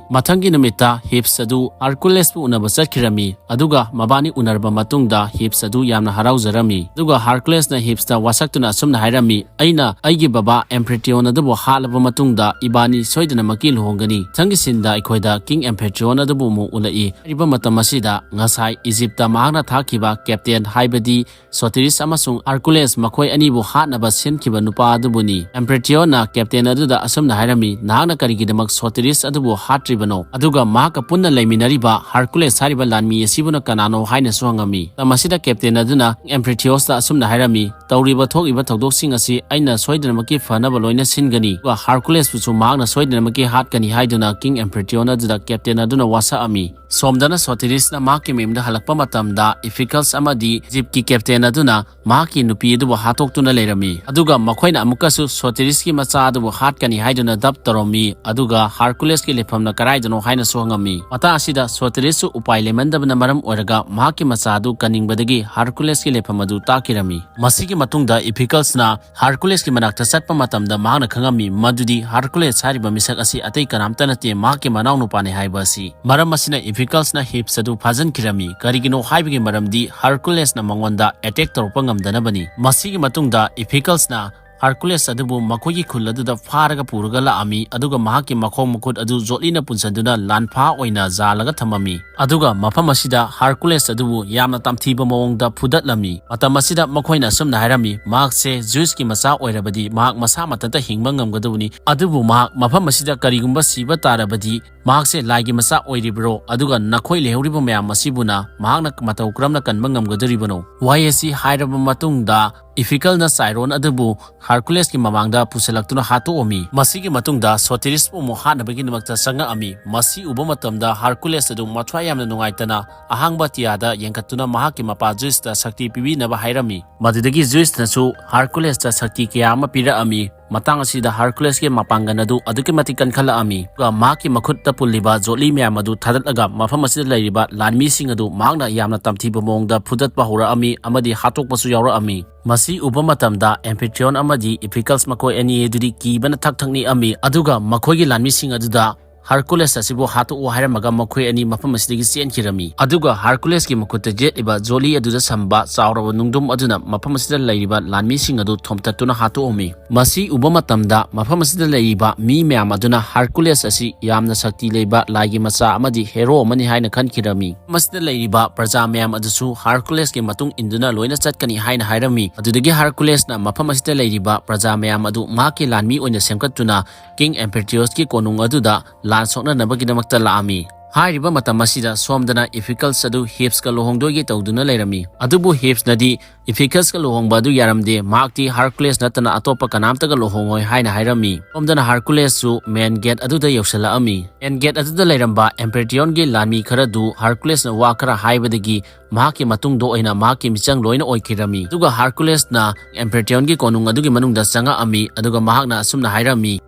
ꯃꯊꯪꯒꯤ ꯅꯨꯃꯤꯠꯇ ꯍꯤꯞꯁ ꯑꯗꯨ ꯍꯥꯔꯀꯨꯂꯦꯁꯄꯨ ꯎꯅꯕ ꯆꯠꯈꯤꯔꯝꯃꯤ꯫ ꯑꯗꯨꯒ ꯃꯕꯥꯅꯤ ꯎꯅꯔꯕ ꯃꯇꯨꯡꯗ ꯍꯤꯞꯁ ꯑꯗꯨ ꯌꯥꯝꯅ ꯍꯔꯥꯎꯖꯔꯝꯃꯤ꯫ ꯑꯗꯨꯒ ꯍꯥꯔꯀꯨꯂꯦꯁꯅ ꯍꯤꯞꯁꯇ ꯋꯥꯁꯛꯇꯨꯅ ꯑꯁꯨꯝꯅ ꯍꯥꯏꯔꯝꯃꯤ, "ꯑꯩꯅ ꯑꯩꯒꯤ ꯕꯕꯥ ꯑꯦꯝꯄ꯭ꯔꯤꯇꯤꯌꯣꯟ ꯑꯗꯨꯕꯨ ꯍꯥꯠꯂꯕ ꯃꯇꯨꯡꯗ ꯏꯕꯥꯅꯤ ꯁꯣꯏꯗꯅꯃꯛꯀꯤ ꯂꯨꯍꯣꯡꯒꯅꯤ꯫ ꯃꯊꯪꯒꯤ ꯁꯤꯟꯗ ꯑꯩꯈꯣꯏꯗ ꯀꯤꯡ ꯑꯦꯝꯄ꯭ꯔꯤꯇꯤꯌꯣꯟ ꯑꯗꯨꯕꯨ ꯑꯃꯨꯛ ꯎꯠꯂꯛꯏ꯫ ꯍꯥꯏꯔꯤꯕ ꯃꯇꯝ ꯑꯁꯤꯗ ꯉꯁꯥꯏ ꯏꯖꯤꯞꯇ ꯃꯍꯥꯛꯅ ꯊꯥꯈꯤꯕ ꯀꯦꯞꯇꯦꯟ, ꯍꯥꯏꯕꯗꯤ ꯁꯣꯇꯤꯔꯤꯁ ꯑꯃꯁꯨꯡ ꯍꯥꯔꯀꯨꯂꯦꯁ ꯃꯈꯣꯏ ꯑꯅꯤꯕꯨ ꯍꯥꯠꯅꯕ ꯁꯤꯟꯈꯤꯕ ꯅꯨꯄꯥ ꯑꯗꯨꯕꯨꯅꯤ꯫" ꯑꯦꯝꯄ꯭ꯔꯤꯇꯤꯌꯣꯟꯅ ꯀꯦꯞꯇꯦꯟ ꯑꯗꯨꯗ ꯑꯁꯨꯝꯅ ꯍꯥꯏꯔꯝꯃꯤ, "ꯅꯍꯥꯛꯅ ꯀꯔꯤꯒꯤꯗꯃꯛ ꯁꯣꯇꯤꯔꯤꯁ ꯑꯗꯨꯕꯨ ꯍꯥꯠꯇ꯭ꯔꯤꯕꯅꯣ? ꯑꯗꯨꯒ ꯃꯍꯥꯛꯀ ꯄꯨꯟꯅ ꯂꯩꯃꯤꯟꯅꯔꯤꯕ ꯍꯥꯔꯀꯨꯂꯦꯁ ꯍꯥꯏꯔꯤꯕ ꯂꯥꯟꯃꯤ ꯑꯁꯤꯕꯨꯅ ꯀꯅꯥꯅꯣ?" ꯍꯥꯏꯅꯁꯨ ꯍꯪꯉꯝꯃꯤ꯫ ꯃꯇꯝ ꯑꯁꯤꯗ ꯀꯦꯞꯇꯦꯟ ꯑꯗꯨꯅ ꯑꯦꯝꯄ꯭ꯔꯤꯇꯤꯌꯣꯁꯇ ꯑꯁꯨꯝꯅ ꯍꯥꯏꯔꯝꯃꯤ, "ꯇꯧꯔꯤꯕ ꯊꯣꯛꯏꯕ ꯊꯧꯗꯣꯛꯁꯤꯡ ꯑꯁꯤ ꯑꯩꯅ ꯁꯣꯏꯗꯅꯃꯛꯀꯤ ꯐꯅꯕ ꯂꯣꯏꯅ ꯁꯤꯟꯒꯅꯤ, ꯑꯗꯨꯒ ꯍꯥꯔꯀꯨꯂꯦꯁꯄꯨꯁꯨ ꯃꯍꯥꯛꯅ ꯁꯣꯏꯗꯅꯃꯛꯀꯤ ꯍꯥꯠꯀꯅꯤ" ꯍꯥꯏꯗꯨꯅ ꯀꯤꯡ ꯑꯦꯝꯄ꯭ꯔꯤꯇꯤꯌꯣꯟ ꯑꯗꯨꯗ ꯀꯦꯞꯇꯦꯟ ꯑꯗꯨꯅ ꯋꯥꯁꯛꯑꯝꯃꯤ꯫ ꯁꯣꯝꯗꯅ ꯁꯣꯇꯤꯔꯤꯁꯅ ꯃꯍꯥꯛꯀꯤ ꯃꯌꯨꯝꯗ ꯍꯜꯂꯛꯄ ꯃꯇꯝꯗ ꯏꯐꯤꯀꯜꯁ ꯑꯃꯗꯤ ꯏꯖꯤꯞꯀꯤ ꯀꯦꯞꯇꯦꯟ ꯑꯗꯨꯅ ꯃꯍꯥꯛꯀꯤ ꯅꯨꯄꯤ ꯑꯗꯨꯕꯨ ꯍꯥꯠꯇꯣꯛꯇꯨꯅ ꯂꯩꯔꯝꯃꯤ꯫ ꯑꯗꯨꯒ ꯃꯈꯣꯏꯅ ꯑꯃꯨꯛꯀꯁꯨ ꯁꯣꯇꯤꯔꯤꯁꯀꯤ ꯃꯆꯥ ꯑꯗꯨꯕꯨ ꯍꯥꯠꯀꯅꯤ ꯍꯥꯏꯗꯨꯅ ꯗꯞ ꯇꯧꯔꯝꯃꯤ꯫ ꯑꯗꯨꯒ ꯍꯥꯔꯀꯨꯂꯦꯁꯀꯤ ꯂꯩꯐꯝꯅ ꯀꯗꯥꯏꯗꯅꯣ ꯍꯥꯏꯅꯁꯨ ꯍꯪꯉꯝꯃꯤ꯫ ꯃꯇꯥꯡ ꯑꯁꯤꯗ ꯁꯣꯇꯤꯔꯤꯁꯁꯨ ꯎꯄꯥꯏ ꯂꯩꯃꯟꯗꯕꯅ ꯃꯔꯝ ꯑꯣꯏꯔꯒ ꯃꯍꯥꯛꯀꯤ ꯃꯆꯥ ꯑꯗꯨ ꯀꯟꯅꯤꯡꯕꯗꯒꯤ ꯍꯥꯔꯀꯨꯂꯦꯁꯀꯤ ꯂꯩꯐꯝ ꯑꯗꯨ ꯇꯥꯛꯈꯤꯔꯝꯃꯤ꯫ ꯃꯁꯤꯒꯤ ꯃꯇꯨꯡꯗ ꯏꯐꯤꯀꯜꯁꯅ ꯍꯥꯔꯀꯨꯂꯦꯁꯀꯤ ꯃꯅꯥꯛꯇ ꯆꯠꯄ ꯃꯇꯝꯗ ꯃꯍꯥꯛꯅ ꯈꯪꯉꯝꯃꯤ ꯃꯗꯨꯗꯤ ꯍꯥꯔꯀꯨꯂꯦꯁ ꯍꯥꯏꯔꯤꯕ ꯃꯤꯁꯛ ꯑꯁꯤ ꯑꯇꯩ ꯀꯅꯥꯝꯇ ꯅꯠꯇꯦ, ꯃꯍꯥꯛꯀꯤ ꯃꯅꯥꯎꯅꯨꯄꯥꯅꯤ ꯍꯥꯏꯕ ꯑꯁꯤ꯫ ꯃꯔꯝ ꯑꯁꯤꯅ ꯏꯐꯤꯀꯜꯁꯅ ꯍꯤꯞꯁ ꯑꯗꯨ ꯐꯥꯖꯤꯟꯈꯤꯔꯝꯃꯤ꯫ ꯀꯔꯤꯒꯤꯅꯣ ꯍꯥꯏꯕꯒꯤ ꯃꯔꯝꯗꯤ ꯍꯥꯔꯀꯨꯂꯦꯁꯅ ꯃꯉꯣꯟꯗ ꯑꯦꯇꯦꯛ ꯇꯧꯔꯛꯄ ꯉꯝꯗꯅꯕꯅꯤ꯫ ꯃꯁꯤꯒꯤ ꯃꯇꯨꯡꯗ ꯏꯐꯤꯀꯜꯁꯅ ꯍꯥꯔꯀꯨꯂꯦꯁ ꯑꯗꯨꯕꯨ ꯃꯈꯣꯏꯒꯤ ꯈꯨꯜ ꯑꯗꯨꯗ ꯐꯥꯔꯒ ꯄꯨꯔꯒ ꯂꯥꯛꯑꯝꯃꯤ, ꯑꯗꯨꯒ ꯃꯍꯥꯛꯀꯤ ꯃꯈꯣꯡ ꯃꯈꯨꯠ ꯑꯗꯨ ꯖꯣꯠꯂꯤꯅ ꯄꯨꯟꯁꯤꯟꯗꯨꯅ ꯂꯥꯟꯐꯥ ꯑꯣꯏꯅ ꯖꯥꯜꯂꯒ ꯊꯝꯃꯝꯃꯤ꯫ ꯑꯗꯨꯒ ꯃꯐꯝ ꯑꯁꯤꯗ ꯍꯥꯔꯀꯨꯂꯦꯁ ꯑꯗꯨꯕꯨ ꯌꯥꯝꯅ ꯇꯝꯊꯤꯕ ꯃꯑꯣꯡꯗ ꯐꯨꯗꯠꯂꯝꯃꯤ꯫ ꯃꯇꯝ ꯑꯁꯤꯗ ꯃꯈꯣꯏꯅ ꯑꯁꯨꯝꯅ ꯍꯥꯏꯔꯝꯃꯤ, "ꯃꯍꯥꯛꯁꯦ ꯖ꯭ꯌꯨꯁꯀꯤ ꯃꯆꯥ ꯑꯣꯏꯔꯕꯗꯤ ꯃꯍꯥꯛ ꯃꯁꯥ ꯃꯊꯟꯇ ꯍꯤꯡꯕ ꯉꯝꯒꯗꯕꯅꯤ, ꯑꯗꯨꯕꯨ ꯃꯍꯥꯛ ꯃꯐꯝ ꯑꯁꯤꯗ ꯀꯔꯤꯒꯨꯝꯕ ꯁꯤꯕ ꯇꯥꯔꯕꯗꯤ ꯃꯍꯥꯛꯁꯦ ꯂꯥꯏꯒꯤ ꯃꯆꯥ ꯑꯣꯏꯔꯤꯕ꯭ꯔꯣ? ꯑꯗꯨꯒ ꯅꯈꯣꯏ ꯂꯩꯍꯧꯔꯤꯕ ꯃꯌꯥꯝ ꯑꯁꯤꯕꯨꯅ ꯃꯍꯥꯛꯅ ꯃꯇꯧ ꯀꯔꯝꯅ ꯀꯟꯕ ꯉꯝꯒꯗꯧꯔꯤꯕꯅꯣ?" ꯋꯥꯍꯩ ꯑꯁꯤ ꯍꯥꯏꯔꯕ ꯃꯇꯨꯡꯗ ꯏꯐꯤꯀꯜꯅ ꯆꯥꯏꯔꯣꯟ ꯑꯗꯨꯕꯨ ꯍꯥꯔꯀꯨꯂꯦꯁꯀꯤ ꯃꯃꯥꯡꯗ ꯄꯨꯁꯤꯜꯂꯛꯇꯨꯅ ꯍꯥꯠꯇꯣꯛꯑꯝꯃꯤ꯫ ꯃꯁꯤꯒꯤ ꯃꯇꯨꯡꯗ ꯁꯣꯇꯤꯔꯤꯁꯄꯨ ꯑꯃꯨꯛ ꯍꯥꯠꯅꯕꯒꯤꯗꯃꯛꯇ ꯆꯪꯉꯛꯑꯝꯃꯤ꯫ ꯃꯁꯤ ꯎꯕ ꯃꯇꯝꯗ ꯍꯥꯔꯀꯨꯂꯦꯁ ꯑꯗꯨ ꯃꯊ꯭ꯋꯥꯏ ꯌꯥꯝꯅ ꯅꯨꯡꯉꯥꯏꯇꯅ ꯑꯍꯥꯡꯕ ꯑꯇꯤꯌꯥꯗ ꯌꯦꯡꯈꯠꯇꯨꯅ ꯃꯍꯥꯛꯀꯤ ꯃꯄꯥ ꯖ꯭ꯌꯨꯁꯇ ꯁꯛꯇꯤ ꯄꯤꯕꯤꯅꯕ ꯍꯥꯏꯔꯝꯃꯤ꯫ ꯃꯗꯨꯗꯒꯤ ꯖ꯭ꯌꯨꯁꯅꯁꯨ ꯍꯥꯔꯀꯨꯂꯦꯁꯇ ꯁꯛꯇꯤ ꯀꯌꯥ ꯑꯃ ꯄꯤꯔꯛꯑꯝꯃꯤ꯫ ꯃꯇꯥꯡ ꯑꯁꯤꯗ ꯍꯔꯀꯨꯂꯦꯁꯀꯤ ꯃꯄꯥꯡꯒꯜ ꯑꯗꯨ ꯑꯗꯨꯛꯀꯤ ꯃꯇꯤꯛ ꯀꯟꯈꯠꯂꯛꯑꯝꯃꯤ꯫ ꯑꯗꯨꯒ ꯃꯍꯥꯛꯀꯤ ꯃꯈꯨꯠꯇ ꯄꯨꯜꯂꯤꯕ ꯖꯣꯠꯂꯤ ꯃꯌꯥꯝ ꯑꯗꯨ ꯊꯥꯗꯠꯂꯒ ꯃꯐꯝ ꯑꯁꯤꯗ ꯂꯩꯔꯤꯕ ꯂꯥꯟꯃꯤꯁꯤꯡ ꯑꯗꯨ ꯃꯍꯥꯛꯅ ꯌꯥꯝꯅ ꯇꯝꯊꯤꯕ ꯃꯑꯣꯡꯗ ꯐꯨꯗꯠꯄ ꯍꯧꯔꯛꯑꯝꯃꯤ ꯑꯃꯗꯤ ꯍꯥꯠꯇꯣꯛꯄꯁꯨ ꯌꯥꯎꯔꯛꯑꯝꯃꯤ꯫ ꯃꯁꯤ ꯎꯕ ꯃꯇꯝꯗ ꯑꯦꯝꯐꯤꯇ꯭ꯔꯤꯌꯣꯟ ꯑꯃꯗꯤ ꯏꯐꯤꯀꯜꯁ ꯃꯈꯣꯏ ꯑꯅꯤ ꯑꯗꯨꯗꯤ ꯀꯤꯕꯅ ꯊꯛ ꯊꯛ ꯅꯤꯛꯑꯝꯃꯤ, ꯑꯗꯨꯒ ꯃꯈꯣꯏꯒꯤ ꯂꯥꯟꯃꯤꯁꯤꯡ ꯑꯗꯨꯗ ꯍꯔꯀꯨꯂꯦꯁ ꯑꯁꯤꯕꯨ ꯍꯥꯠꯇꯣꯛꯎ ꯍꯥꯏꯔꯝꯃꯒ ꯃꯈꯣꯏ ꯑꯅꯤ ꯃꯐꯝ ꯑꯁꯤꯗꯒꯤ ꯆꯦꯟꯈꯤꯔꯝꯃꯤ꯫ ꯑꯗꯨꯒ ꯍꯔꯀꯨꯂꯦꯁꯀꯤ ꯃꯈꯨꯠꯇ ꯌꯦꯠꯂꯤꯕ ꯖꯣꯠꯂꯤ ꯑꯗꯨꯗ ꯁꯝꯕ ꯆꯥꯎꯔꯕ ꯅꯨꯡꯗꯨꯝ ꯑꯗꯨꯅ ꯃꯐꯝ ꯑꯁꯤꯗ ꯂꯩꯔꯤꯕ ꯂꯥꯟꯃꯤꯁꯤꯡ ꯑꯗꯨ ꯊꯣꯝꯇꯠꯇꯨꯅ ꯍꯥꯠꯇꯣꯛꯑꯝꯃꯤ꯫ ꯃꯁꯤ ꯎꯕ ꯃꯇꯝꯗ ꯃꯐꯝ ꯑꯁꯤꯗ ꯂꯩꯔꯤꯕ ꯃꯤ ꯃꯌꯥꯝ ꯑꯗꯨꯅ ꯍꯔꯀꯨꯂꯦꯁ ꯑꯁꯤ ꯌꯥꯝꯅ ꯁꯛꯇꯤ ꯂꯩꯕ ꯂꯥꯏꯒꯤ ꯃꯆꯥ ꯑꯃꯗꯤ ꯍꯦꯔꯣ ꯑꯃꯅꯤ ꯍꯥꯏꯅ ꯈꯟꯈꯤꯔꯝꯃꯤ꯫ ꯃꯁꯤꯗ ꯂꯩꯔꯤꯕ ꯄ꯭ꯔꯖꯥ ꯃꯌꯥꯝ ꯑꯗꯨꯁꯨ ꯍꯔꯀꯨꯂꯦꯁꯀꯤ ꯃꯇꯨꯡ ꯏꯟꯗꯨꯅ ꯂꯣꯏꯅ ꯆꯠꯀꯅꯤ ꯍꯥꯏꯅ ꯍꯥꯏꯔꯝꯃꯤ꯫ ꯑꯗꯨꯗꯒꯤ ꯍꯔꯀꯨꯂꯦꯁꯅ ꯃꯐꯝ ꯑꯁꯤꯗ ꯂꯩꯔꯤꯕ ꯄ꯭ꯔꯖꯥ ꯃꯌꯥꯝ ꯑꯗꯨ ꯃꯍꯥꯛꯀꯤ ꯂꯥꯟꯃꯤ ꯑꯣꯏꯅ ꯁꯦꯝꯒꯠꯇꯨꯅ ꯀꯤꯡ ꯑꯦꯝꯄ꯭ꯔꯤꯇꯤꯌꯣꯁꯀꯤ ꯀꯣꯅꯨꯡ ꯑꯗꯨꯗ ꯂꯥꯟ ꯁꯣꯛꯅꯅꯕꯒꯤꯗꯃꯛꯇ ꯂꯥꯛꯑꯝꯃꯤ꯫ ꯍꯥꯏꯔꯤꯕ ꯃꯇꯝ ꯑꯁꯤꯗ ꯁꯣꯝꯗꯅ ꯏꯐꯤꯀꯜꯁ ꯑꯗꯨ ꯍꯤꯞꯁꯀ ꯂꯨꯍꯣꯡꯗꯣꯏꯒꯤ ꯇꯧꯗꯨꯅ ꯂꯩꯔꯝꯃꯤ꯫ ꯑꯗꯨꯕꯨ ꯍꯤꯞꯁꯅꯗꯤ ꯏꯐꯤꯀꯜꯁꯀ ꯂꯨꯍꯣꯡꯕ ꯑꯗꯨ ꯌꯥꯔꯝꯗꯦ, ꯃꯍꯥꯛꯇꯤ ꯍꯔꯀꯨꯂꯦꯁ ꯅꯠꯇꯅ ꯑꯇꯣꯞꯄ ꯀꯅꯥꯝꯇꯒ ꯂꯨꯍꯣꯡꯉꯣꯏ ꯍꯥꯏꯅ ꯍꯥꯏꯔꯝꯃꯤ꯫ ꯁꯣꯝꯗꯅ ꯍꯔꯀꯨꯂꯦꯁꯁꯨ ꯃꯦꯟ ꯒꯦꯠ ꯑꯗꯨꯗ ꯌꯧꯁꯤꯜꯂꯛꯑꯝꯃꯤ꯫ ꯃꯦꯟ ꯒꯦꯠ ꯑꯗꯨꯗ ꯂꯩꯔꯝꯕ ꯑꯦꯝꯄ꯭ꯔꯦꯇꯤꯌꯣꯟꯒꯤ ꯂꯥꯟꯃꯤ ꯈꯔꯗꯨ ꯍꯔꯀꯨꯂꯦꯁꯅ ꯋꯥ ꯈꯔ ꯍꯥꯏꯕꯗꯒꯤ ꯃꯍꯥꯛꯀꯤ ꯃꯇꯨꯡꯗ ꯑꯣꯏꯅ ꯃꯍꯥꯛꯀꯤ ꯃꯤꯆꯪ ꯂꯣꯏꯅ ꯑꯣꯏꯈꯤꯔꯝꯃꯤ꯫ ꯑꯗꯨꯒ ꯍꯔꯀꯨꯂꯦꯁꯅ ꯑꯦꯝꯄ꯭ꯔꯦꯇꯤꯌꯣꯟꯒꯤ ꯀꯣꯅꯨꯡ ꯑꯗꯨꯒꯤ ꯃꯅꯨꯡꯗ ꯆꯪꯉꯛꯑꯝꯃꯤ, ꯑꯗꯨꯒ ꯃꯍꯥꯛꯅ ꯑꯁꯨꯝꯅ ꯍꯥꯏꯔꯝꯃꯤ,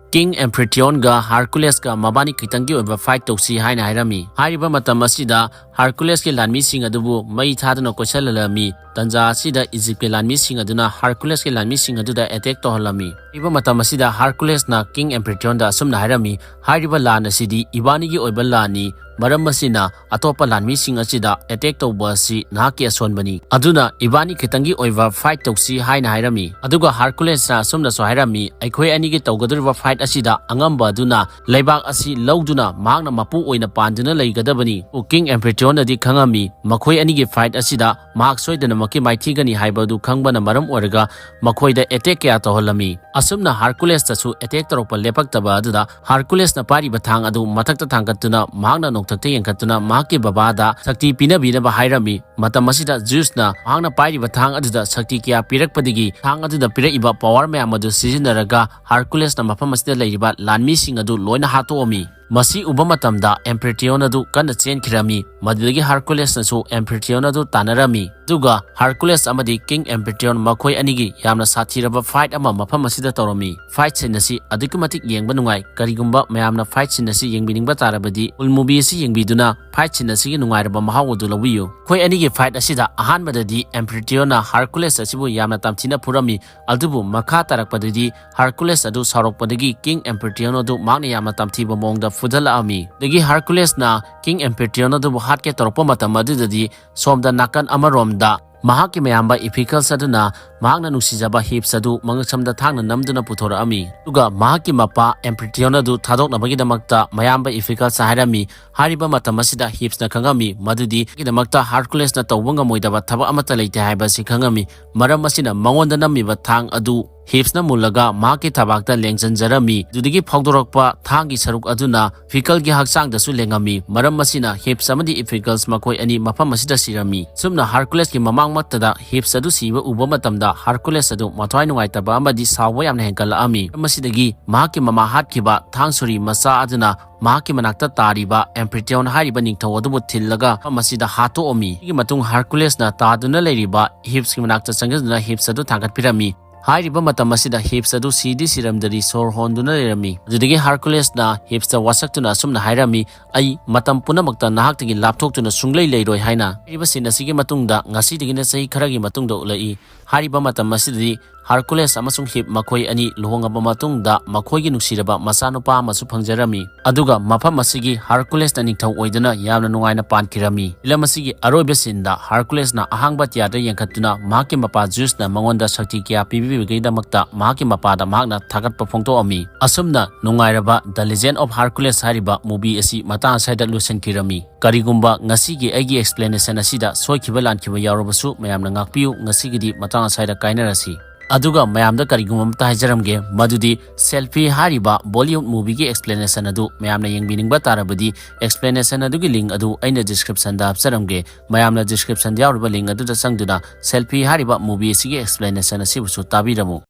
"ꯀꯤꯡ ꯑꯦꯝꯄ꯭ꯔꯦꯇꯤꯌꯣꯟꯒ ꯍꯔꯀꯨꯂꯦꯁꯀ ꯃꯕꯥꯅꯤ ꯈꯤꯇꯪꯒꯤ ꯑꯣꯏꯕ ꯐꯥꯏꯠ ꯇꯧꯁꯤ" ꯍꯥꯏꯅ ꯍꯥꯏꯔꯝꯃꯤ꯫ ꯍꯥꯏꯔꯤꯕ ꯃꯇꯝ ꯑꯁꯤꯗ ꯍꯔꯀꯨꯂꯦꯁꯀꯤ ꯂꯥꯟꯃꯤꯁꯤꯡ ꯑꯗꯨꯕꯨ ꯃꯩ ꯊꯥꯗꯨꯅ ꯀꯣꯏꯁꯜꯍꯜꯂꯝꯃꯤ꯫ ꯇꯟꯖꯥ ꯑꯁꯤꯗ ꯏꯖꯤꯞꯀꯤ ꯂꯥꯟꯃꯤꯁꯤꯡ ꯑꯗꯨꯅ ꯍꯔꯀꯨꯂꯦꯁꯀꯤ ꯂꯥꯟꯃꯤꯁꯤꯡ ꯑꯗꯨꯗ ꯑꯦꯇꯦꯛ ꯇꯧꯍꯜꯂꯝꯃꯤ꯫ ꯍꯥꯏꯔꯤꯕ ꯃꯇꯝ ꯑꯁꯤꯗ ꯍꯔꯀꯨꯂꯦꯁꯅ ꯀꯤꯡ ꯑꯦꯝꯄ꯭ꯔꯦꯇꯤꯌꯣꯟꯗ ꯑꯁꯨꯝꯅ ꯍꯥꯏꯔꯝꯃꯤ, "ꯍꯥꯏꯔꯤꯕ ꯂꯥꯟ ꯑꯁꯤꯗꯤ ꯏꯕꯥꯅꯤꯒꯤ ꯑꯣꯏꯕ ꯂꯥꯟꯅꯤ, ꯃꯔꯝ ꯑꯁꯤꯅ ꯑꯇꯣꯞꯄ ꯂꯥꯟꯃꯤꯁꯤꯡ ꯑꯁꯤꯗ ꯑꯦꯇꯦꯛ ꯇꯧꯕ ꯑꯁꯤ ꯅꯍꯥꯛꯀꯤ ꯑꯁꯣꯟꯕꯅꯤ꯫ ꯑꯗꯨꯅ ꯏꯕꯥꯅꯤ ꯈꯤꯇꯪꯒꯤ ꯑꯣꯏꯕ ꯐꯥꯏꯠ ꯇꯧꯁꯤ" ꯍꯥꯏꯅ ꯍꯥꯏꯔꯝꯃꯤ꯫ ꯑꯗꯨꯒ ꯍꯔꯀꯨꯂꯦꯁꯅ ꯑꯁꯨꯝꯅꯁꯨ ꯍꯥꯏꯔꯝꯃꯤ, "ꯑꯩꯈꯣꯏ ꯑꯅꯤꯒꯤ ꯇꯧꯒꯗꯧꯔꯤꯕ ꯐꯥꯏꯠ ꯑꯁꯤꯗ ꯑꯉꯝꯕ ꯑꯗꯨꯅ ꯂꯩꯕꯥꯛ ꯑꯁꯤ ꯂꯧꯗꯨꯅ ꯃꯍꯥꯛꯅ ꯃꯄꯨ ꯑꯣꯏꯅ ꯄꯥꯟꯗꯨꯅ ꯂꯩꯒꯗꯕꯅꯤ"꯫ ꯀꯤꯡ ꯑꯦꯝꯄ꯭ꯔꯦꯇꯤꯌꯣꯟꯅꯗꯤ ꯈꯪꯉꯝꯃꯤ, ꯃꯈꯣꯏ ꯑꯅꯤꯒꯤ ꯐꯥꯏꯠ ꯑꯁꯤꯗ ꯃꯍꯥꯛ ꯁꯣꯏꯗꯅꯃꯛꯀꯤ ꯃꯥꯏꯊꯤꯒꯅꯤ ꯍꯥꯏꯕ ꯑꯗꯨ ꯈꯪꯕꯅ ꯃꯔꯝ ꯑꯣꯏꯔꯒ ꯃꯈꯣꯏꯗ ꯑꯦꯇꯦꯛ ꯀꯌꯥ ꯇꯧꯍꯜꯂꯝꯃꯤ꯫ ꯑꯁꯨꯝꯅ ꯍꯔꯀꯨꯂꯦꯁꯇꯁꯨ ꯑꯦꯇꯦꯛ ꯇꯧꯔꯛꯄ ꯂꯦꯞꯄꯛꯇꯕ ꯑꯗꯨꯗ ꯍꯔꯀꯨꯂꯦꯁꯅ ꯄꯥꯏꯔꯤꯕ ꯊꯥꯡ ꯑꯗꯨ ꯃꯊꯛꯇ ꯊꯥꯡꯒꯠꯇꯨꯅ ꯃꯍꯥꯛꯅ ꯅꯣꯡꯊꯛꯇ ꯌꯦꯡꯈꯠꯇꯨꯅ ꯃꯍꯥꯛꯀꯤ ꯕꯕꯥꯗ ꯁꯛꯇꯤ ꯄꯤꯅꯕꯤꯅꯕ ꯍꯥꯏꯔꯝꯃꯤ꯫ ꯃꯇꯝ ꯑꯁꯤꯗ ꯖ꯭ꯌꯨꯁꯅ ꯃꯍꯥꯛꯅ ꯄꯥꯏꯔꯤꯕ ꯊꯥꯡ ꯑꯗꯨꯗ ꯁꯛꯇꯤ ꯀꯌꯥ ꯄꯤꯔꯛꯄꯗꯒꯤ ꯊꯥꯡ ꯑꯗꯨꯗ ꯄꯤꯔꯛꯏꯕ ꯄꯋꯥꯔ ꯃꯌꯥꯝ ꯑꯗꯨ ꯁꯤꯖꯤꯟꯅꯔꯒ ꯍꯔꯀꯨꯂꯦꯁꯅ ꯃꯐꯝ ꯑꯁꯤꯗ ꯂꯩꯔꯤꯕ ꯂꯥꯟꯃꯤꯁꯤꯡ ꯑꯗꯨ ꯂꯣꯏꯅ ꯍꯥꯠꯇꯣꯛꯑꯝꯃꯤ꯫ ꯃꯁꯤ ꯎꯕ ꯃꯇꯝꯗ ꯑꯦꯝꯄ꯭ꯔꯤꯇꯤꯌꯣꯟ ꯑꯗꯨ ꯀꯟꯅ ꯆꯦꯟꯈꯤꯔꯝꯃꯤ꯫ ꯃꯗꯨꯗꯒꯤ ꯍꯥꯔꯀꯨꯂꯦꯁꯅꯁꯨ ꯑꯦꯝꯄ꯭ꯔꯤꯇꯤꯌꯣꯟ ꯑꯗꯨ ꯇꯥꯟꯅꯔꯝꯃꯤ꯫ ꯑꯗꯨꯒ ꯍꯥꯔꯀꯨꯂꯦꯁ ꯑꯃꯗꯤ ꯀꯤꯡ ꯑꯦꯝꯄ꯭ꯔꯤꯇꯤꯌꯣꯟ ꯃꯈꯣꯏ ꯑꯅꯤꯒꯤ ꯌꯥꯝꯅ ꯁꯥꯊꯤꯔꯕ ꯐꯥꯏꯠ ꯑꯃ ꯃꯐꯝ ꯑꯁꯤꯗ ꯇꯧꯔꯝꯃꯤ꯫ ꯐꯥꯏꯠ ꯁꯤꯟ ꯑꯁꯤ ꯑꯗꯨꯛꯀꯤ ꯃꯇꯤꯛ ꯌꯦꯡꯕ ꯅꯨꯡꯉꯥꯏ꯫ ꯀꯔꯤꯒꯨꯝꯕ ꯃꯌꯥꯝꯅ ꯐꯥꯏꯠ ꯁꯤꯟ ꯑꯁꯤ ꯌꯦꯡꯕꯤꯅꯤꯡꯕ ꯇꯥꯔꯕꯗꯤ ꯐꯨꯜ ꯃꯨꯚꯤ ꯑꯁꯤ ꯌꯦꯡꯕꯤꯗꯨꯅ ꯐꯥꯏꯠ ꯁꯤꯟ ꯑꯁꯤꯒꯤ ꯅꯨꯡꯉꯥꯏꯔꯕ ꯃꯍꯥꯎ ꯑꯗꯨ ꯂꯧꯕꯤꯌꯨ꯫ ꯃꯈꯣꯏ ꯑꯅꯤꯒꯤ ꯐꯥꯏꯠ ꯑꯁꯤꯗ ꯑꯍꯥꯟꯕꯗꯗꯤ ꯑꯦꯝꯄ꯭ꯔꯤꯇꯤꯌꯣꯟꯅ ꯍꯥꯔꯀꯨꯂꯦꯁ ꯑꯁꯤꯕꯨ ꯌꯥꯝꯅ ꯇꯝꯊꯤꯅ ꯐꯨꯔꯝꯃꯤ꯫ ꯑꯗꯨꯕꯨ ꯃꯈꯥ ꯇꯥꯔꯛꯄꯗꯗꯤ ꯍꯥꯔꯀꯨꯂꯦꯁ ꯑꯗꯨ ꯁꯥꯎꯔꯛꯄꯗꯒꯤ ꯀꯤꯡ ꯑꯦꯝꯄ꯭ꯔꯤꯇꯤꯌꯣꯟ ꯑꯗꯨ ꯃꯍꯥꯛꯅ ꯌꯥꯝꯅ ꯇꯝꯊꯤꯕ ꯃꯑꯣꯡꯗ ꯐꯨꯗꯠꯂꯛꯑꯝꯃꯤ꯫ ꯑꯗꯒꯤ ꯍꯥꯔꯀꯨꯂꯦꯁꯅ ꯀꯤꯡ ꯑꯦꯝꯄ꯭ꯔꯤꯇꯤꯌꯣꯟ ꯑꯗꯨꯕꯨ ꯍꯥꯠꯀꯦ ꯇꯧꯔꯛꯄ ꯃꯇꯝ ꯑꯗꯨꯗꯗꯤ ꯁꯣꯝꯗ ꯅꯥꯀꯟ ꯑꯃꯔꯣꯝꯗ ꯃꯍꯥꯛꯀꯤ ꯃꯌꯥꯝꯕ ꯏꯐꯤꯀꯜꯁ ꯑꯗꯨꯅ ꯃꯍꯥꯛꯅ ꯅꯨꯡꯁꯤꯖꯕ ꯍꯤꯞꯁ ꯑꯗꯨ ꯃꯉꯛꯁꯝꯗ ꯊꯥꯡꯅ ꯅꯝꯗꯨꯅ ꯄꯨꯊꯣꯔꯛꯑꯝꯃꯤ꯫ ꯑꯗꯨꯒ ꯃꯍꯥꯛꯀꯤ ꯃꯄꯥ ꯑꯦꯝꯄ꯭ꯔꯤꯇꯤꯌꯣꯟ ꯑꯗꯨ ꯊꯥꯗꯣꯛꯅꯕꯒꯤꯗꯃꯛꯇ ꯃꯌꯥꯝꯕ ꯏꯐꯤꯀꯜꯁ ꯍꯥꯏꯔꯝꯃꯤ꯫ ꯍꯥꯏꯔꯤꯕ ꯃꯇꯝ ꯑꯁꯤꯗ ꯍꯤꯞꯁꯅ ꯈꯪꯉꯝꯃꯤ ꯃꯗꯨꯗꯤ ꯒꯤꯗꯃꯛꯇ ꯍꯥꯔꯀꯨꯂꯦꯁꯅ ꯇꯧꯕ ꯉꯝꯃꯣꯏꯗꯕ ꯊꯕꯛ ꯑꯃꯠꯇ ꯂꯩꯇꯦ ꯍꯥꯏꯕ ꯑꯁꯤ ꯈꯪꯉꯝꯃꯤ꯫ ꯃꯔꯝ ꯑꯁꯤꯅ ꯃꯉꯣꯟꯗ ꯅꯝꯃꯤꯕ ꯊꯥꯡ ꯑꯗꯨ ꯍꯤꯞꯁꯅ ꯃꯨꯜꯂꯒ ꯃꯍꯥꯛꯀꯤ ꯊꯕꯥꯛꯇ ꯂꯦꯡꯁꯤꯟꯖꯔꯝꯃꯤ꯫ ꯑꯗꯨꯗꯒꯤ ꯐꯥꯎꯗꯣꯔꯛꯄ ꯊꯥꯡꯒꯤ ꯁꯔꯨꯛ ꯑꯗꯨꯅ ꯐꯤꯀꯜꯒꯤ ꯍꯛꯆꯥꯡꯗꯁꯨ ꯂꯦꯡꯉꯝꯃꯤ꯫ ꯃꯔꯝ ꯑꯁꯤꯅ ꯍꯤꯞꯁ ꯑꯃꯗꯤ ꯏꯐꯤꯀꯜꯁ ꯃꯈꯣꯏ ꯑꯅꯤ ꯃꯐꯝ ꯑꯁꯤꯗ ꯁꯤꯔꯝꯃꯤ꯫ ꯁꯨꯝꯅ ꯍꯥꯔꯀꯨꯂꯦꯁꯀꯤ ꯃꯃꯥꯡꯃꯛꯇꯗ ꯍꯤꯞꯁ ꯑꯗꯨ ꯁꯤꯕ ꯎꯕ ꯃꯇꯝꯗ ꯍꯥꯔꯀꯨꯂꯦꯁ ꯑꯗꯨ ꯃꯊ꯭ꯋꯥꯏ ꯅꯨꯡꯉꯥꯏꯇꯕ ꯑꯃꯗꯤ ꯁꯥꯎꯕ ꯌꯥꯝꯅ ꯍꯦꯟꯒꯠꯂꯛꯑꯝꯃꯤ꯫ ꯃꯔꯝ ꯑꯁꯤꯗꯒꯤ ꯃꯍꯥꯛꯀꯤ ꯃꯃꯥ ꯍꯥꯠꯈꯤꯕ ꯊꯥꯡ ꯁꯨꯔꯤ ꯃꯆꯥ ꯑꯗꯨꯅ ꯃꯍꯥꯛꯀꯤ ꯃꯅꯥꯛꯇ ꯇꯥꯔꯤꯕ ꯑꯦꯝꯄ꯭ꯔꯤꯇꯤꯌꯣꯟ ꯍꯥꯏꯔꯤꯕ ꯅꯤꯡꯊꯧ ꯑꯗꯨꯕꯨ ꯊꯤꯜꯂꯒ ꯃꯐꯝ ꯑꯁꯤꯗ ꯍꯥꯠꯇꯣꯛꯑꯝꯃꯤ꯫ ꯁꯤꯒꯤ ꯃꯇꯨꯡ ꯍꯥꯔꯀꯨꯂꯦꯁꯅ ꯇꯥꯗꯨꯅ ꯂꯩꯔꯤꯕ ꯍꯤꯞꯁꯀꯤ ꯃꯅꯥꯛꯇ ꯆꯪꯁꯤꯟꯗꯨꯅ ꯍꯤꯞꯁ ꯑꯗꯨ ꯊꯥꯡꯒꯠꯄꯤꯔꯝꯃꯤ꯫ ꯍꯥꯏꯔꯤꯕ ꯃꯇꯝ ꯑꯁꯤꯗ ꯍꯤꯞꯁ ꯑꯗꯨ ꯁꯤꯗꯤ ꯁꯤꯔꯝꯗ꯭ꯔꯤ ꯁꯣꯔ ꯍꯣꯟꯗꯨꯅ ꯂꯩꯔꯝꯃꯤ꯫ ꯑꯗꯨꯗꯒꯤ ꯍꯥꯔꯀꯨꯂꯦꯁꯅ ꯍꯤꯞꯁꯇ ꯋꯥꯁꯛꯇꯨꯅ ꯑꯁꯨꯝꯅ ꯍꯥꯏꯔꯝꯃꯤ, "ꯑꯩ ꯃꯇꯝ ꯄꯨꯝꯅꯃꯛꯇ ꯅꯍꯥꯛꯇꯒꯤ ꯂꯥꯞꯊꯣꯛꯇꯨꯅ ꯁꯨꯡꯂꯩ ꯂꯩꯔꯣꯏ" ꯍꯥꯏꯅ꯫ ꯍꯥꯏꯔꯤꯕ ꯁꯤꯟ ꯑꯁꯤꯒꯤ ꯃꯇꯨꯡꯗ ꯉꯁꯤꯗꯒꯤꯅ ꯆꯍꯤ ꯈꯔꯒꯤ ꯃꯇꯨꯡꯗ ꯎꯠꯂꯛꯏ꯫ ꯍꯥꯏꯔꯤꯕ ꯃꯇꯝ ꯑꯁꯤꯗꯗꯤ ꯍꯥꯔꯀꯨꯂꯦꯁ ꯑꯃꯁꯨꯡ ꯍꯤꯞ ꯃꯈꯣꯏ ꯑꯅꯤ ꯂꯨꯍꯣꯡꯉꯕ ꯃꯇꯨꯡꯗ ꯃꯈꯣꯏꯒꯤ ꯅꯨꯡꯁꯤꯔꯕ ꯃꯆꯥꯅꯨꯄꯥ ꯑꯃꯁꯨ ꯐꯪꯖꯔꯝꯃꯤ꯫ ꯑꯗꯨꯒ ꯃꯐꯝ ꯑꯁꯤꯒꯤ ꯍꯥꯔꯀꯨꯂꯦꯁꯅ ꯅꯤꯡꯊꯧ ꯑꯣꯏꯗꯨꯅ ꯌꯥꯝꯅ ꯅꯨꯡꯉꯥꯏꯅ ꯄꯥꯟꯈꯤꯔꯝꯃꯤ꯫ ꯐꯤꯂꯝ ꯑꯁꯤꯒꯤ ꯑꯔꯣꯏꯕ ꯁꯤꯟꯗ ꯍꯥꯔꯀꯨꯂꯦꯁꯅ ꯑꯍꯥꯡꯕ ꯑꯇꯤꯌꯥꯗ ꯌꯦꯡꯈꯠꯇꯨꯅ ꯃꯍꯥꯛꯀꯤ ꯃꯄꯥ ꯖ꯭ꯌꯨꯁꯅ ꯃꯉꯣꯟꯗ ꯁꯛꯇꯤ ꯀꯌꯥ ꯄꯤꯕꯤꯕꯒꯤꯗꯃꯛꯇ ꯃꯍꯥꯛꯀꯤ ꯃꯄꯥꯗ ꯃꯍꯥꯛꯅ ꯊꯥꯒꯠꯄ ꯐꯣꯡꯗꯣꯛꯑꯝꯃꯤ꯫ ꯑꯁꯨꯝꯅ ꯅꯨꯡꯉꯥꯏꯔꯕ The Legend of Hercules ꯍꯥꯏꯔꯤꯕ ꯃꯨꯚꯤ ꯑꯁꯤ ꯃꯇꯥꯡ ꯑꯁ꯭ꯋꯥꯏꯗ ꯂꯣꯏꯁꯤꯟꯈꯤꯔꯝꯃꯤ꯫ ꯀꯔꯤꯒꯨꯝꯕ ꯉꯁꯤꯒꯤ ꯑꯩꯒꯤ explanation ꯑꯁꯤꯗ ꯁꯣꯏꯈꯤꯕ ꯂꯥꯟꯈꯤꯕ ꯌꯥꯎꯔꯕꯁꯨ ꯃꯌꯥꯝꯅ ꯉꯥꯛꯄꯤꯌꯨ꯫ ꯉꯁꯤꯒꯤꯗꯤ ꯃꯇꯥꯡ ꯑꯁ꯭ꯋꯥꯏꯗ ꯀꯥꯏꯅꯔꯁꯤ꯫ ꯑꯗꯨꯒ ꯃꯌꯥꯝꯗ ꯀꯔꯤꯒꯨꯝꯕ ꯑꯃꯇ ꯍꯥꯏꯖꯔꯝꯒꯦ, ꯃꯗꯨꯗꯤ ꯁꯦꯜꯐꯤ ꯍꯥꯏꯔꯤꯕ ꯕꯣꯂꯤꯋꯨꯗ ꯃꯨꯚꯤꯒꯤ explanation ꯑꯗꯨ ꯃꯌꯥꯝꯅ ꯌꯦꯡꯕꯤꯅꯤꯡꯕ ꯇꯥꯔꯕꯗꯤ explanation ꯑꯗꯨꯒꯤ link ꯑꯗꯨ ꯑꯩꯅ descriptionꯗ ꯍꯥꯞꯆꯔꯝꯒꯦ꯫ ꯃꯌꯥꯝꯅ descriptionꯗ ꯌꯥꯎꯔꯤꯕ link ꯑꯗꯨꯗ ꯆꯪꯗꯨꯅ ꯁꯦꯜꯐꯤ ꯍꯥꯏꯔꯤꯕ ꯃꯨꯚꯤ ꯑꯁꯤꯒꯤ explanation ꯑꯁꯤꯕꯨꯁꯨ ꯇꯥꯕꯤꯔꯝꯃꯨ꯫